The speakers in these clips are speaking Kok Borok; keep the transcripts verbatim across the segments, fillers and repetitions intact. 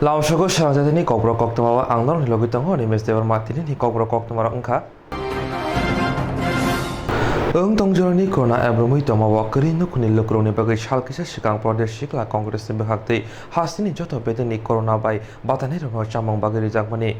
Lamsogo sara jatini kokborok koktwma o ang norokni logi tongo, Animesh Debbarma. Tinini kokborok koktwma rok wngkha. Wng tong jorani corona ebrumwi tongma o kwrwi nukhungni lukurokni bagwi sal kisa swkang Pradesh Sikla Congress ni bwkhaktwi hasteni joto bedekni corona bai batanairokno chamung bagwi rijakmani.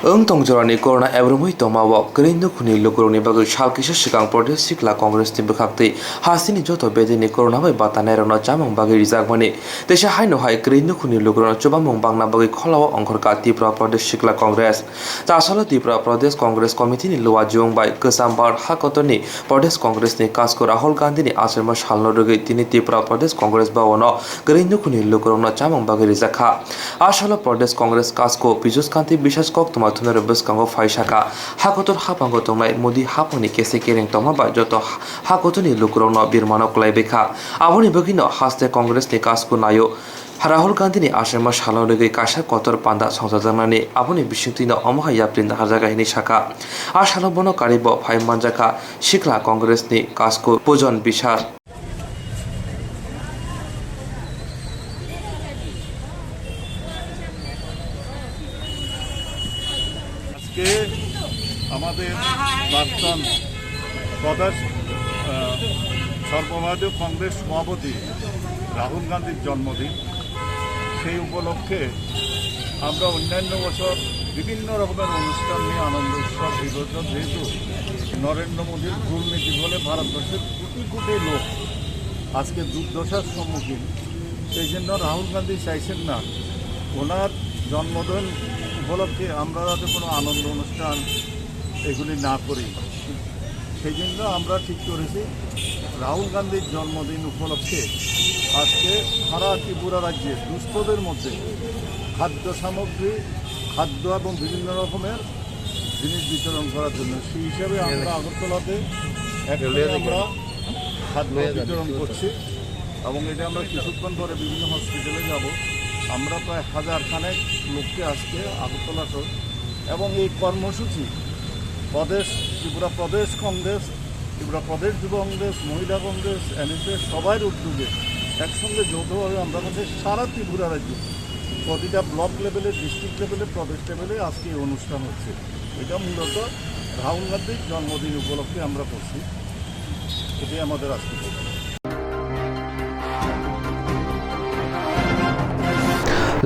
Wng tong jorani corona ebrumwi tongma o kwrwi nukhungni lukurokni bagwi sal kisa swkang Pradesh Sikla Congress ni bwkhaktwi hasteni joto bedekni corona bai batanairokno chamung bagwi rijakmani. Teisa haino hai kwrwi nukhungni lukurokno chubamung bangna bagwi kholao ongkhorkha Tripura Pradesh Sikla Congress. Chasalo Tripura Pradesh Congress Committee ni luajwng bai kwcham bar ha kotorni Pradesh Congress ni kasku Rahul Gandhi ni achaima salno rwgwi tini Tripura Pradesh Congress bhavan o kwrwi nukhungni lukurokno chamung bagwi rijakha. Asalo Pradesh Congress kasku Piyush Kanti Biswas koktwma thumnairok bwskango phai sakha, ha kotor haphango tongnai Modi haphangni kese kereng tongma bai joto ha kotorni lukurokno birmano kwlaibaikha. Aboni bagwino haste Congress ni kasku naio. Rahul Gandhi ni achaima salno rwgwi kaisa kotor panda songchajaknani, aboni bisingtwino omo hai yapri naharjaga hwnwi sakha. A salo bono karibo phai manjakha Sikla Congress ni kasku Pujon Biswas. আজকে আমাদের প্রাক্তন প্রদেশ, আহ, সর্বভারতীয় কংগ্রেস সভাপতি রাহুল গান্ধীর জন্মদিন। সেই উপলক্ষে আমরা অন্যান্য বছর বিভিন্ন রকমের অনুষ্ঠান নিয়ে আনন্দ উৎসব, এই বছর যেহেতু নরেন্দ্র মোদীর ভুল নীতি ফলে ভারতবর্ষের কোটি কোটি লোক আজকে দুর্দশার সম্মুখীন, সেই জন্য রাহুল গান্ধী চাইছেন না ওনার জন্মদিন উপলক্ষে আমরা যাতে কোনো আনন্দ অনুষ্ঠান এগুলি না করি। সেই জন্য আমরা ঠিক করেছি রাহুল গান্ধীর জন্মদিন উপলক্ষে আজকে সারা ত্রিপুরা রাজ্যে দুস্থদের মধ্যে খাদ্য সামগ্রী, খাদ্য এবং বিভিন্ন রকমের জিনিস বিতরণ করার জন্য। সেই হিসাবে আমরা আগরতলাতে এখন আমরা খাদ্য বিতরণ করছি এবং এটা আমরা কিছুক্ষণ পরে বিভিন্ন হসপিটালে যাব। আমরা প্রায় হাজার খানেক লোককে আজকে আগরতলা সহ এবং এই কর্মসূচি প্রদেশ, ত্রিপুরা প্রদেশ কংগ্রেস, ত্রিপুরা প্রদেশ যুব কংগ্রেস, মহিলা কংগ্রেস, এনএসএস সবার উদ্যোগে একসঙ্গে যৌথভাবে আমরা বলতে সারা ত্রিপুরা রাজ্যে প্রতিটা ব্লক লেভেলে, ডিস্ট্রিক্ট লেভেলে, প্রদেশ লেভেলে আজকে এই অনুষ্ঠান হচ্ছে। এটা মূলত রাহুল গান্ধীর জন্মদিন উপলক্ষে আমরা করছি। এটাই আমাদের আজকে programme.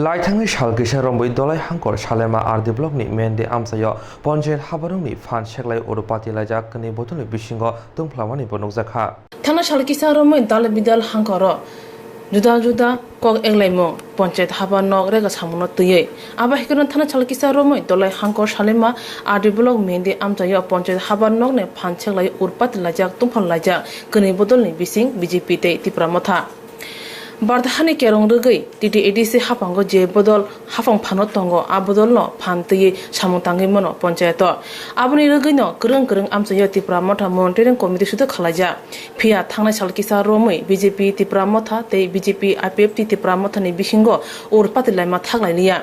Laithangni sal kisa romwi Dolai Hangkor Salema R D block ni Mendi amchaio ponchayat habarokni phan seklai urupati laijak kwnwi bodolni bisingo tungphlamani bo nukjakha. Thana sal kisa romwi dal bidal hangkoro juda juda kok eglaimung, ponchayat haba nok rega samungo twiwi. Abo hai kheno thana sal kisa romwi Dolai Hangkor Salema R D block Mendi amchaio ponchayat haba nokni phan seklai urupati laijak, tungphla laijak kwnwi bodolni bising B J P tei Tipra Motha. Bartha hani kerong rwgwi T T A D C haphango je bodol haphang phano tongo, a bodolno phan twiwi samung tangwi mano ponchayato. Aboni rwgwino kwrwng kwrwng amchaio Tipra Motha Monitoring Committee sudu khalaijak. Phiya thangnai sal kisa romwi B J P Tipra Motha tei B J P I P F T Tipra Mothani bisingo urupati laima thaklai liya.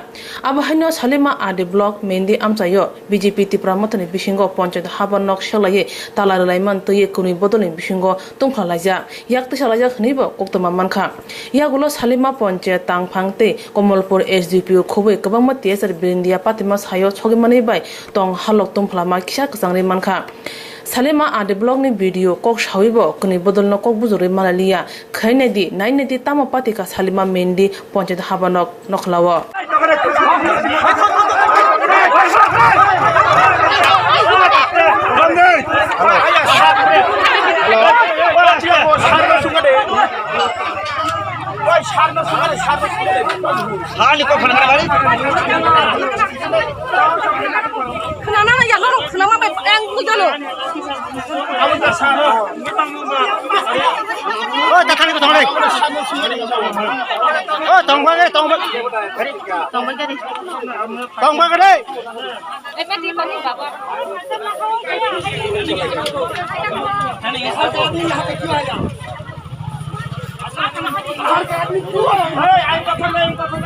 Abo haino Salema R D block Mendi amchaio B J P Tipra Mothani bisingo ponchayat haba nok seklaiwi tala rwlaiman twiwi kwnwi bodolni bisingo tungphla laijak. Yak tisa laijak hwnwibo koktwma mankha. Yagulo Salima ponchayat tangphang tei Komolpur S D P O khobwi kwbangma T S R Birindia patima sayo sogwi manwi bai tong halok tungphlama kisa kwchangri mankha. Salima R D block ni B D O kok sawibo kwnwi bodolno kok bujorwi malaliya. Khainai di, nainai di, tamo patika Salima Mendi ponchayat habanok nokhlao. Khwnana ya, norok khwnama bai ang bujalo. O takhani ko thangre. O tongba ge, tongba. Tongba ge.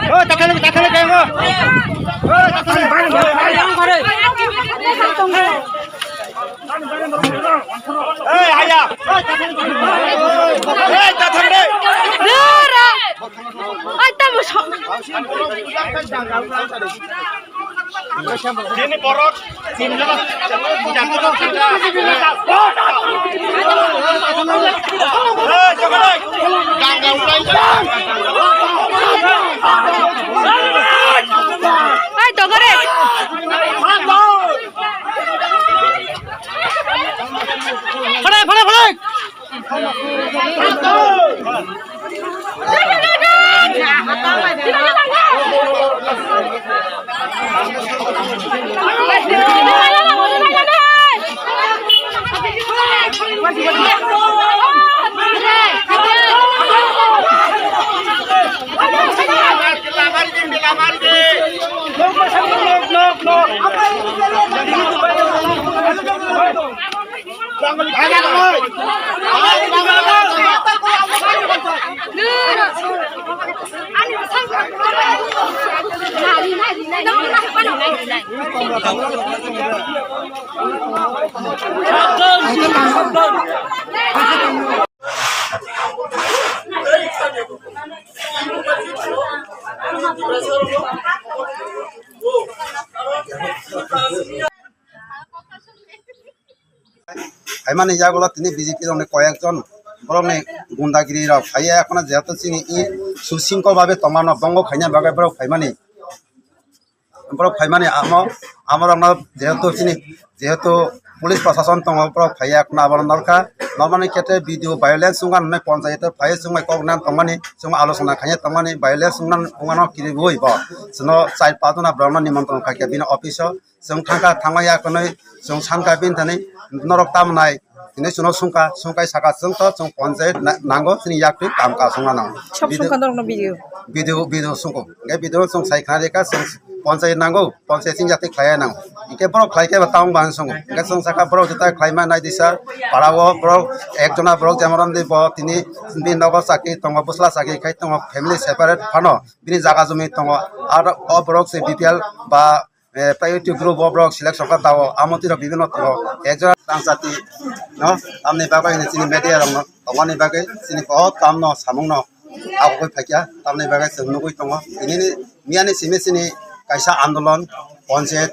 O takhani, takhani kayo. O takhani. Ei, aya. Ei, tathang de. Dura. Ai, tamo so. Bini borok tin jona. Hey, tokore. Phalai, phalai, phalai. Phaimani yagulo tini B J P rokni koyekjon borokni gundagiri rok phaiya, ekheno jehetu chini i susingkol babe tongmano bongo khaina bagwi borok phaimani, borok phaimani amo, amorokno jehetu chini jehetu police prosason tongo, borok phaiya ekheno abono norkha, normani khetre B D O violence wngkha hwnwi ponchayat phaiya chwngbai kok nan tongmani, chwng alochona khaina tongmani, violence wngna wngmano kiribwi bo chwngno char pachjona borokno nimontron khaikha bini office o. Chwng thangkha, thangmaya hwnwi chwng sankha bini thani norok tamo nai hinwi chwngno sungkha, sungkhai sakha chwng to chwng ponchayat na-, nango chini yaktwi kam kasungna nango. Sab Bidu-, sungkha norokno video. Video, video sungkho. Hwnkhe video chwng sai khna rikha chwng ponchayat nango, ponchayat chini yaktwi khlaiya nango. Hwnkhe borok khlaikhe ba tamung bang sungkho. Hwnkhe chwng sakha borok jota khlaima nai di sir, parao borok ekjona borok jemon di bo tini bini nogo chakri tongo, bwsla chakri khai tongo, family separate phano bini jaga jumi tongo. Aro o borok se B P L ba eh, priority group o borok selection kha dao, amo twi rok bibinno tongo. Ekjora tang jati no, tamni bagwi hwnwi chini media rok no tongmani bagwi chini bahut kam no samung no agugwi phaikha, tamni bagwi chwng nugwi tongo. Tinini miyani simi chini kaisa andolon, ponchayat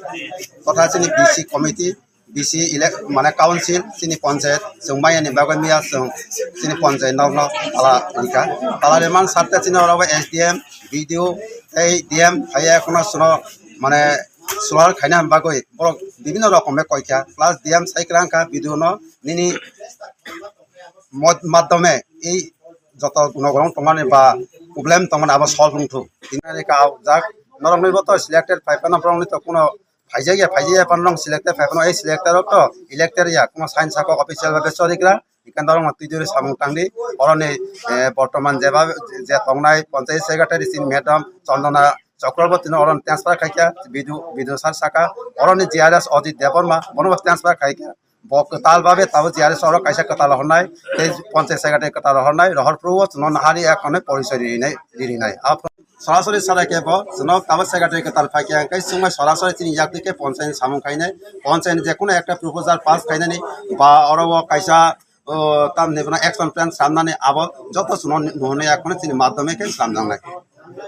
kotha chini B C committee, B C elect mane council chini ponchayat chwng mayani bagwi miya chwng chini ponchayat nok no tala rikha. Tala rimani sarte chini oro S D M, B D O tei D M phaiya, ekheno chwngno mane sular khaina bagwi borok bibinno rokom bai koikha, plus D M sai kwrang kha, B D O no nini mod-, maddhome ei joto gunogorong tongmani ba problem tongmani abo solve wngthok. Tini ani kha o jak norokni bo to selected phai phano borokni to kuno phaijak ya, phaijak ya phano norok selected phai phano ei selected rok to elected ya, kuno sign saka official bai chorigra. Ikan dorong ma twi duri samung tangdi. Oroni, eh, bortoman jeba je tongnai ponchayat secretary sin madam Chandana Chakraborty no oroni transfer khaikha, B D O, B D O sir saka. Oroni G R S Ajit Debbarma, bono bo transfer khaikha. Bo kwtal babe tabo G R S oro kaisa kwtal hornai, tei ponchayat secretary kwtal hornai, rohor phuru o chwngno nahari ek hwnwi porichoi rinai, ririnai. A sorasori sara khe bo chwngno tabo secretary kwtal phai khe, hwnkhe chwngno sorasori chini yak twi khe ponchayat ni samung khainai, ponchayat ni je kono ekta proposal pass khainani ba oro o kaisa, o, tamni bono action plan samnani abo joto chwngno nuhunai, ekhorno chini madhyome khe samjaknai.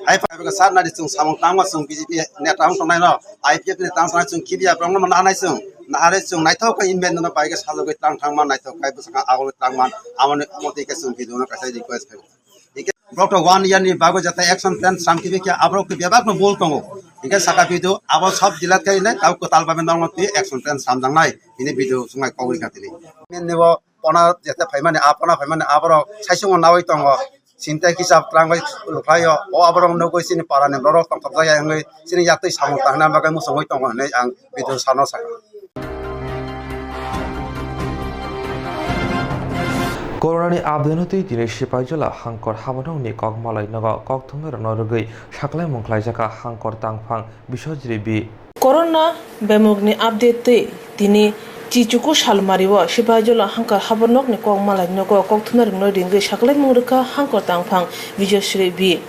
Hai phai khe sar nari chwng samung tangma chwng B J P neta wng tongnai no, I P F neta wng tongnai chwng khibiya borokno mano hanai chwng, nahari chwng naithok khe invent no pai khe sajagwi tang thangma naithok khe bwsakang agulwi tangma, amoni motwi khe chwng video no kaisa request khaio. Hingke borok to one year ni bagwi jata action plan sam kibi khe aborok to bebak no bol tongo. Hingke saka video abo sob delete khai le tabo kwtal babe norok twi action plan samjaknai hini video sungai kogri kha tini. Nini bo pona jete phaimani, a pona phaimani aborok saichungo nawi tongo. Sinte kisa twlang bai lukhlaio. O aborok nugwi chini para ni borok tongthokjak ya wngwi chini yaktwi samung tangna bagwi muchungwi tongo hinwi ang video sano saka. Corona ni update no twi tini Sipaijola hangkor habanokni kok malai nogo kok thumnairokno rwgwi saklaimung khlaijak kha hangkor tangphang Biswajit Rebi. Corona bemukni update twi tini Chichuku salmario Sipaijola hangkor habanokni kok malai nogo kok thumnairokno rwgwi saklaimung rwkha hangkor tangphang Biswajit Rebi.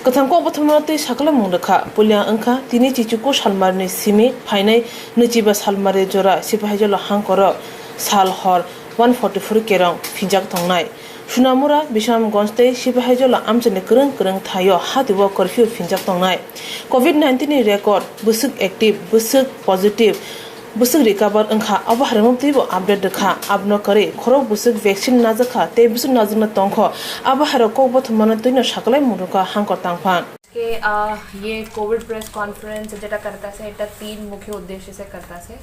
Kwthang kok bwthwngmano twi saklaimung rwkha. Puila wngkha tini Chichuku salmarini simi phainai nwichiba salmari jora Sipaijola hangkoro sal hor one forty four kerong phinjak tongnai. Sunamura, Bishamganj tei Sibahaijola amchaini kwrwng kwrwng thaio hatio curfew phinjak tongnai. Covid nineteen ni record, bwswk active, bwswk positive, bwswk recover wngkha, abo hairokno twibo update rwkha. Abono kwrwi khorok bwswk vaccine najakha tei bwswk najakna tongkho, abo hairok kok bothomano twino saklai mungkha hangkor tangphang. আজকে আহ, ইয়ে Covid press conference যেটা করতা সে, এটা তিন মুখ্য উদ্দেশ্য সে করতা সে।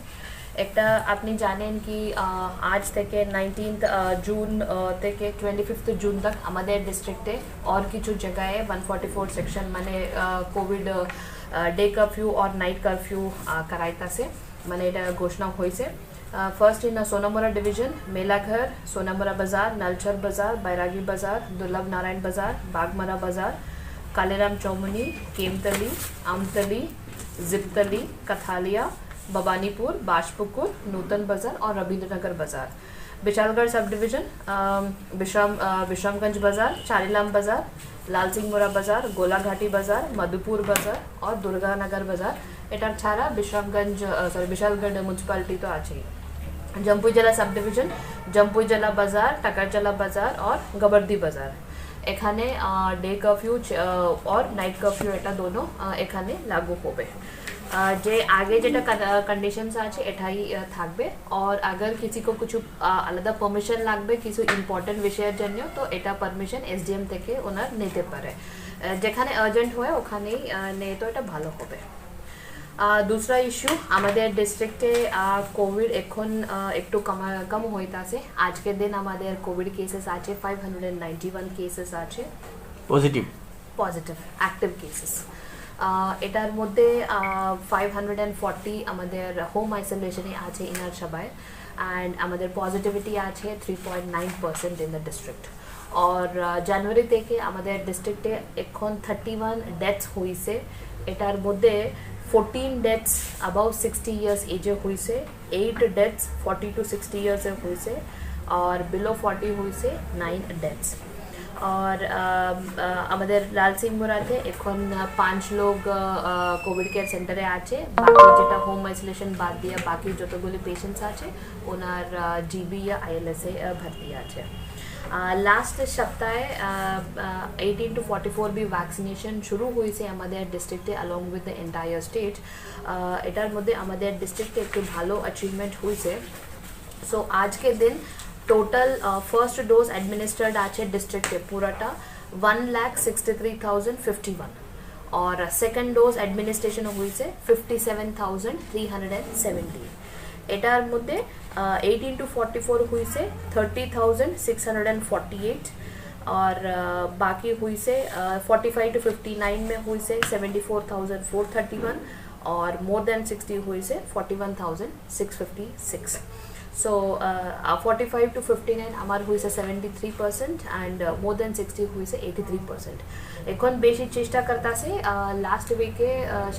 একটা আপনি জানেন কি আহ, আজ থেকে নাইনটিন্থ জুন আহ, থেকে টোয়েন্টি ফিফথ জুন তক আমাদের ডিস্ট্রিক্টে আর কিছু জায়গায় ওয়ান ফর্টি ফোর সেকশন মানে কোভিড ডে কারফিউ আর নাইট কারফিউ করাইতাছে, মানে এটা ঘোষণা হয়েছে। First in Sonamura division, Melaghar, Sonamura Bazar, Nalchar Bazar, Bairagi Bazar, Durlabh Narayan Bazar, Bagmara Bazar, Kaliram Chomoni, Kemtali, Amtali, Ziptali, Kathalia, Bhabanipur, Bashpukur, Nutan Bazar और रविंद्रनगर बाजार। Vishalgarh sub division, विश्राम विश्रामगंज बाजार, चारीलाम बाजार, लालसिंगमुरा बाजार, गोलाघाटी बाजार, मधुपुर बाजार और दुर्गानगर बाजार। এটা ছাড়া বিশ্রামগঞ্জ, সরি, বিশালগড় মিউনিসিপ্যালিটি তো আছেই। জম্পুইজলা সাব ডিভিশন, জম্পুইজলা বাজার, টাকারজলা বাজার আর গবর্দি বাজার, এখানে ডে কারফিউ আর নাইট কারফিউ এটা দোনো আহ, এখানে লাগু হবে। আহ, যে আগে যেটা কন্ডিশনস আছে এটাই আহ, থাকবে। আর আগর কিছু কো কিছু আহ, আলাদা পারমিশন লাগবে কিছু ইম্পর্টেন্ট বিষয়ের জন্য, তো এটা পারমিশন এসডিএম থেকে ওনার নিতে পারে। আহ, যেখানে আর্জেন্ট হয় ওখানেই আহ, নেই তো এটা ভালো হবে। আহ, দুসরা ইস্যু, আমাদের ডিস্ট্রিক্টে কোভিড এখন আহ, একটু কমা কম হইতাছে। আজকের দিন আমাদের কোভিড কেসেস আছে, five hundred ninety one cases আছে। পজিটিভ। Positive, active cases. এটার মধ্যে ফাইভ হান্ড্রেড অ্যান্ড ফর্টি আমাদের হোম আইসোলেশনে আছে ইনার সবাই, অ্যান্ড আমাদের পজিটিভিটি আছে three point nine percent in the district. আর জানুয়ারি থেকে আমাদের ডিস্ট্রিক্টে এখন থার্টি ওয়ান ডেথস হয়েছে। এটার মধ্যে fourteen deaths about sixty years এজে হয়েছে, eight deaths forty to sixty ইয়ার্সে হয়েছে, আর বিলো ফর্টি হয়েছে নাইন ডেথস। আর আম, আ, আমাদের লালসিংমুরাতে এখন আ, পাঁচ লোক আ, আ, কোভিড কেয়ার সেন্টারে আছে। বাকি যেটা হোম আইসোলেশন বাদ দিয়ে বাকি যতগুলি পেশেন্টস আছে ওনার জিবি ইয়া আইএলএসএ ভর্তি আছে। লাস্ট সপ্তাহে এইটিন টু ফর্টি ফোর বি ভ্যাকসিনেশন শুরু হয়েছে আমাদের ডিস্ট্রিক্টে, along with the entire state। এটার মধ্যে আমাদের ডিস্ট্রিক্টে একটু ভালো অ্যাচিভমেন্ট হয়েছে। সো আজকের দিন টোটাল ফার্স্ট ডোজ অ্যাডমিনিস্টার্ড আছে ডিস্ট্রিক্টে পুরাটা one lakh sixty three thousand fifty one, আর সেকেন্ড ডোজ অ্যাডমিনিস্ট্রেশন হয়েছে fifty seven thousand three hundred and seventy. এটার মধ্যে এইটিন টু ফর্টি ফোর হয়েছে thirty thousand six hundred and forty eight, আর ah, বাকি হয়েছে forty five to fifty nine মে হয়েছে seventy four thousand four thirty one, আর মোর দেন সিক্সটি হয়েছে forty one thousand six fifty six. So forty five to fifty nine আমার হয়েছে seventy three percent, and more than sixty হয়েছে eighty three percent. এখন বেশি চেষ্টা করতেছে। লাস্ট উইকে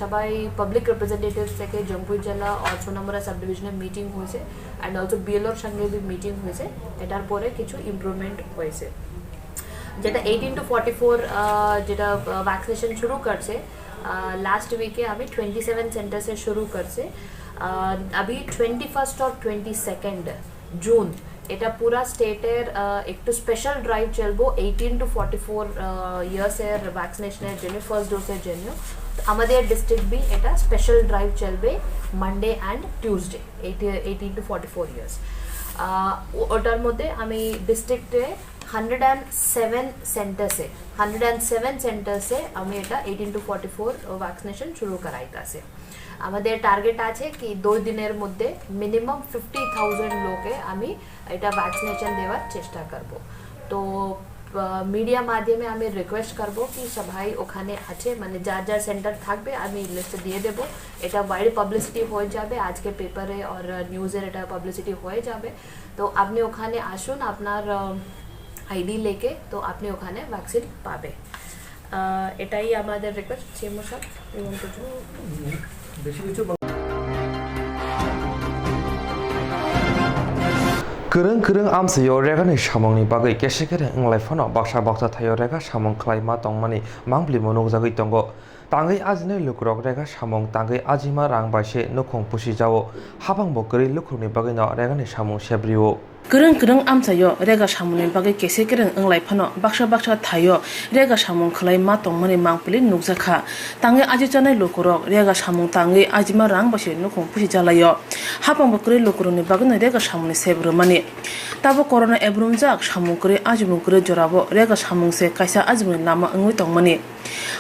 সবাই পাবলিক রিপ্রেজেন্টেটিভস থেকে জম্পুই জেলা আর সোনামুরা সাব ডিভিশনের মিটিং হয়েছে, অ্যান্ড অলসো বিএলওর সঙ্গে বি মিটিং হয়েছে। এটার পরে কিছু ইমপ্রুভমেন্ট হয়েছে। যেটা এইটিন টু ফর্টি ফোর যেটা ভ্যাকসিনেশন শুরু করছে, লাস্ট উইকে আমি টোয়েন্টি সেভেন সেন্টার্সে শুরু করছে। আহ, अभी টোয়েন্টি ফার্স্ট আর টোয়েন্টি সেকেন্ড জুন এটা পুরা স্টেটের আহ, একটু স্পেশাল ড্রাইভ চলবো এইটিন টু ফর্টি ফোর ইয়ার্সের ভ্যাকসিনেশনের জন্য, ফার্স্ট ডোজের জন্য। তো আমাদের ডিস্ট্রিক্ট বি এটা স্পেশাল ড্রাইভ চলবে Monday and Tuesday, eighteen to forty four years. ওটার মধ্যে আমি ডিস্ট্রিক্টে হান্ড্রেড অ্যান্ড সেভেন সেন্টার্সে, হান্ড্রেড অ্যান্ড সেভেন সেন্টার্সে আমি এটা eighteen to forty four vaccination শুরু করাইতাছে। আমাদের টার্গেট আছে কি দুই দিনের মধ্যে মিনিমাম ফিফটি থাউজেন্ড লোকে আমি এটা ভ্যাকসিনেশন দেওয়ার চেষ্টা করব। তো মিডিয়া মাধ্যমে আমি রিকোয়েস্ট করব কি সবাই ওখানে আছে, মানে যার যার সেন্টার থাকবে আমি লিস্ট দিয়ে দেব। এটা ওয়াইড পাবলিসিটি হয়ে যাবে, আজকে পেপারে আর নিউজের এটা পাবলিসিটি হয়ে যাবে। তো আপনি ওখানে আসুন, আপনার আইডি লেকে, তো আপনি ওখানে ভ্যাকসিন পাবে। আহ, এটাই আমাদের request, CMO sir. You want to do? বেশি কিছু বল- Kwrwng kwrwng amchaio regani samungni bagwi kesekere wnglai phano baksa baksa thaio rega samung khlaima tongmani mangpilimo nukjagwi tongo. Tangwi ajinai lukurok rega samung tangwi ajima rang bai se nukhung pusi jao. Habangbo kwrwi lukurokni bagwino regani samung sebrio. Kwrwng kwrwng amchaio rega samungni bagwi kese kereng wnglai phano baksa baksa thaio rega samung khwlai ma tongmani mangpili nukjakha. Tangwi aji chanai lukurok rega samung tangwi ajima rang bai se nukhung pusi jalaio. Hapang bo kwrwi lukurokni bagwino rega samungni sep rwmani. Tabuk corona ebrumjak samung kwrwi ajimung kwrwi jorabo rega samung se kaisa ajimungni lama wngwi tongmani.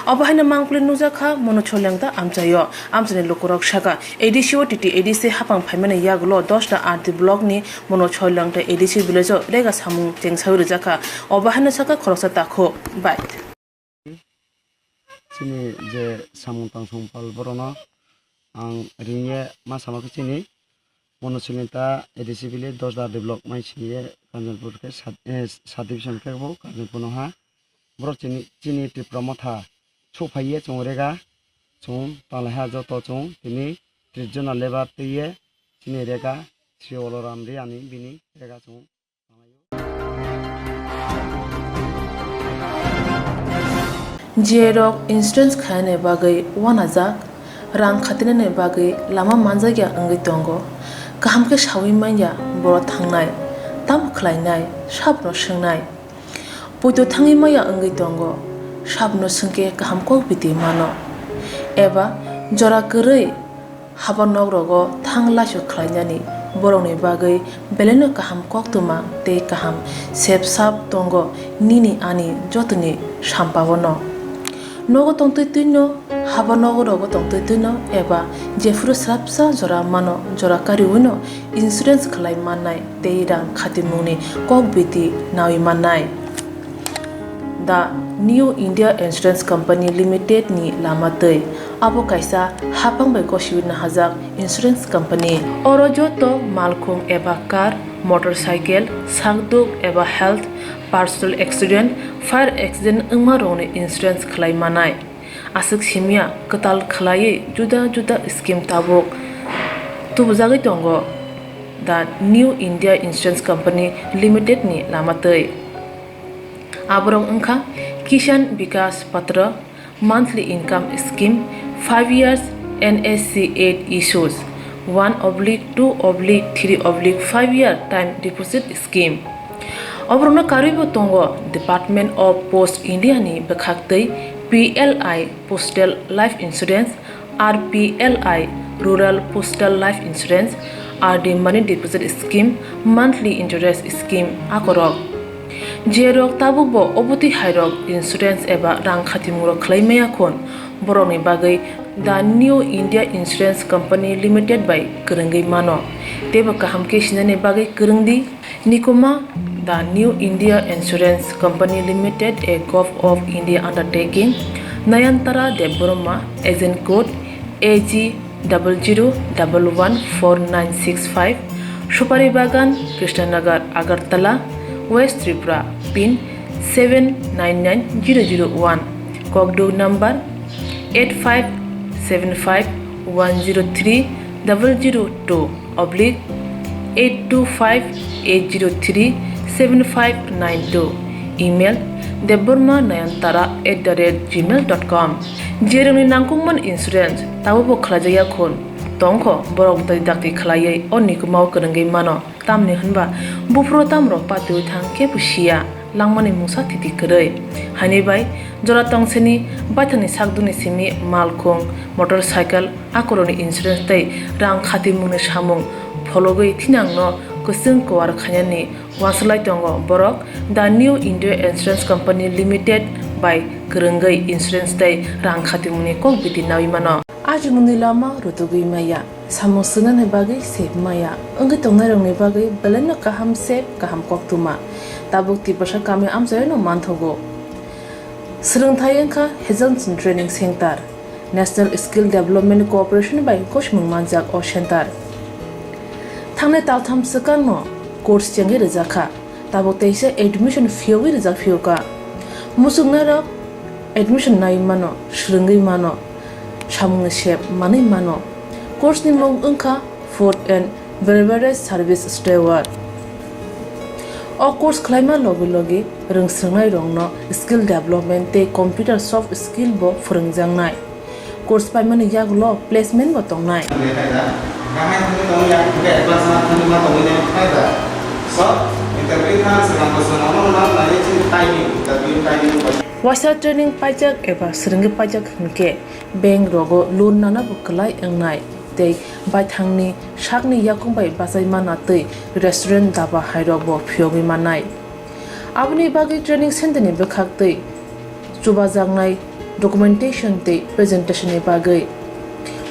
Obo haino mangpili nukjakha Mono Choilengta amchaio. Amchaini lukurok sakha, A D C o T T A D C hapang phaimani yagulo dosta R D block ni Mono Choilengta A D C village o rega samung chengsawi rwjakha. Obo haino sakha khoroksa takhuk bai. Chini je samung tangsong pal borokno ang ringye ma sama khe chini Mono Choilengta A D C village dosta R D block mai singye Kanchanpur khe sub, eh, sub division khe bo Kanchanpur no ha. Borok chini, chini Tipra Motha sophaiye chwng rega, chwng tanglaiha joto chwng tini tris jona lebar twiye chini rega, Sri Oloram Riyani bini rega chwng tanglaio. J rok insurance khainani bagwi uanajak, rang khatinani bagwi lama manjakya wngwi tongo, kaham khe saui manya borok thangnai, tamo khlainai, sabono swngnai. Poito thangwi maya wngwi tongo, sabono swngkhe kaham kok biti mano. Eba jora kwrwi haba nok rogo thang laisok khlainani borokni bagwi belaino kaham koktwma tei kaham sep sap tongo nini ani jotoni sampao no. Nogo tongtwi twino, haba nogo rogo tongtwi twino eba jephuru swrapsa jora mano, jora kariwino insurance khlai mannai tei rang khatimungni kok biti nawi mannai. The New India Insurance Company Limited ni lama twi. Abo kaisa hapang bai gosiwi nahajak insurance company. Oro joto malkhung eba car, motorcycle, sakduk eba health, personal accident, fire accident wngma rokni insurance khlai manai. Aswk simya kwtal khlaiwi juda juda scheme tabuk tubujagwi tongo The New India Insurance Company Limited ni lama twi. Aborok wngkha Kisan Vikas Patra, monthly income scheme, five years N S C eight issues, one oblique two oblique three oblique five year time deposit scheme. Oborokno karwibo tongo Department of Post India ni bwkhaktwi P L I Postal Life Insurance, R P L I Rural Postal Life Insurance, R D Money Deposit Scheme, Monthly Interest Scheme akorok. Jerok tabukbo obotwi hairok insurance eba rang khatimungrok khlai maya khun, borokni bagwi The New India Insurance Company Limited bai kwrwngwi mano. Teibo kaham khe sinani bagwi kwrwngdi. Nikuma, The New India Insurance Company Limited, a Govt of India undertaking, Nayantara Debbarma, agent code A G double zero double one four nine six five, Supari Bagan, Krishnanagar, Agartala, West Tripura, pin seven nine nine zero zero one, kokduk number eight five seven five one zero three double zero two oblique eight two five eight zero three seven five nine two, email debbarma nayantara at the rate gmail dot com. Jerokni nangkukmani insurance tabukbo khlaijakya khun tongkho, borok bwtwi dakti khlaiwi o nikumao kwrwngwi mano. Tamni hwnba buphuru tamrok patiwi thang kebo siya, langmani mungsa thiti kwrwi. Haini bai jora tongsini baithangni sakdukni simi malkhung, motorcycle, akorokni insurance tei rang khatimungni samung phologwi thinangno kwchwng kuwar khainani uansuk lai tongo borok. The New India Insurance Company Limited bai kwrwngwi insurance tei rang khatimungni kok biti nawi mano. Ajimungni lama rutugwi maya, samung swngnani bagwi sep maya, wngwi tongnairokni bagwi belaino kaham sep, kaham koktwma. Tabuk Tiprasa kami amchaino manthogo. Swrwngthai wngkha Hazelson Training Center, National Skill Development Corporation bai gosimung manjak o center. Thangnai taltham swkangno course chengwi rwjakha, tabuk teisa admission phiyogwi rwjak phiyokha. Muchungnairok admission naiwi mano, swrwngwi mano, samungni sep manwi mano. Course ni mung wngkha Food and Beverage Service Steward. O course khlaima logi logi rwng swrwngnairokno skill development tei computer soft skill bo phwrwngjaknai. Course paimani yagulo placement bo tongnai. Sir, interview kha swkang bwswk ano nang nai chini timing, interview timing bai. Waisa training paijak eba swrwngwi paijak hwnkhe bank rogo loan nanabo kwlai wngnai tei baithangni sakni yakung bai bachai mana tei restaurant daba hairokbo phiyogwi mannai. Aboni bagwi training center ni bwkhak tei chubajaknai documentation tei presentation ni bagwi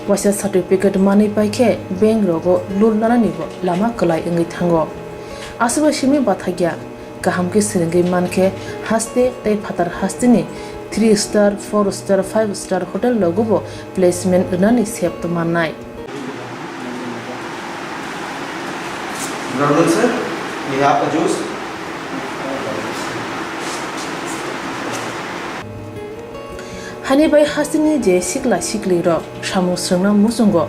waisa certificate manwi paikhe bank rogo loan nananibo lama kwlai wngwi thango. Aswkbo simi bathakya kaham khe swrwngwi mankhe haste tei phatar hasteni three star, four star, five star hotel rogobo placement rwnani sep tongmannai. Good afternoon, sir. We have a juice. Hani bai hasteni je sikla sikli rok samung swrwngna muchungo,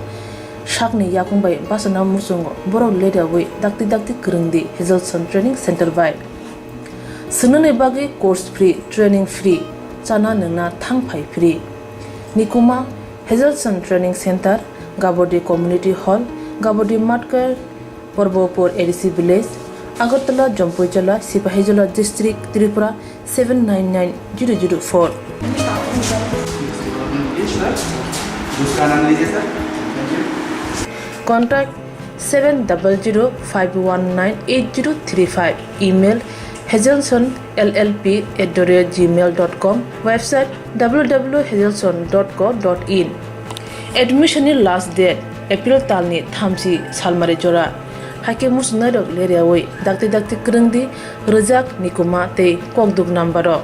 sakni yakung bai bachana muchungo, borok leriawi dakti dakti kwrwngdi Hazelson Training Center bai. Swngnani bagwi course free, training free, chana nwngna thang phai free. Nikuma Hazelson Training Center, Gabodi Community Hall, Gabodi Matkar, Porbopur A D C Village, Agartala, Jampuijala, Sipahijola District, Tripura seven nine nine zero zero four. Contact seven double zero five one nine eight zero three five. Email hazelson L L P at the rate gmail dot com. Website W W W hazelson dot co dot in. Admission ni last date April talni thamchi salmari jora. Haikhe muchungnairok leriawi dakti dakti kwrwngdi, rwjak, nikuma tei kokduk number rok.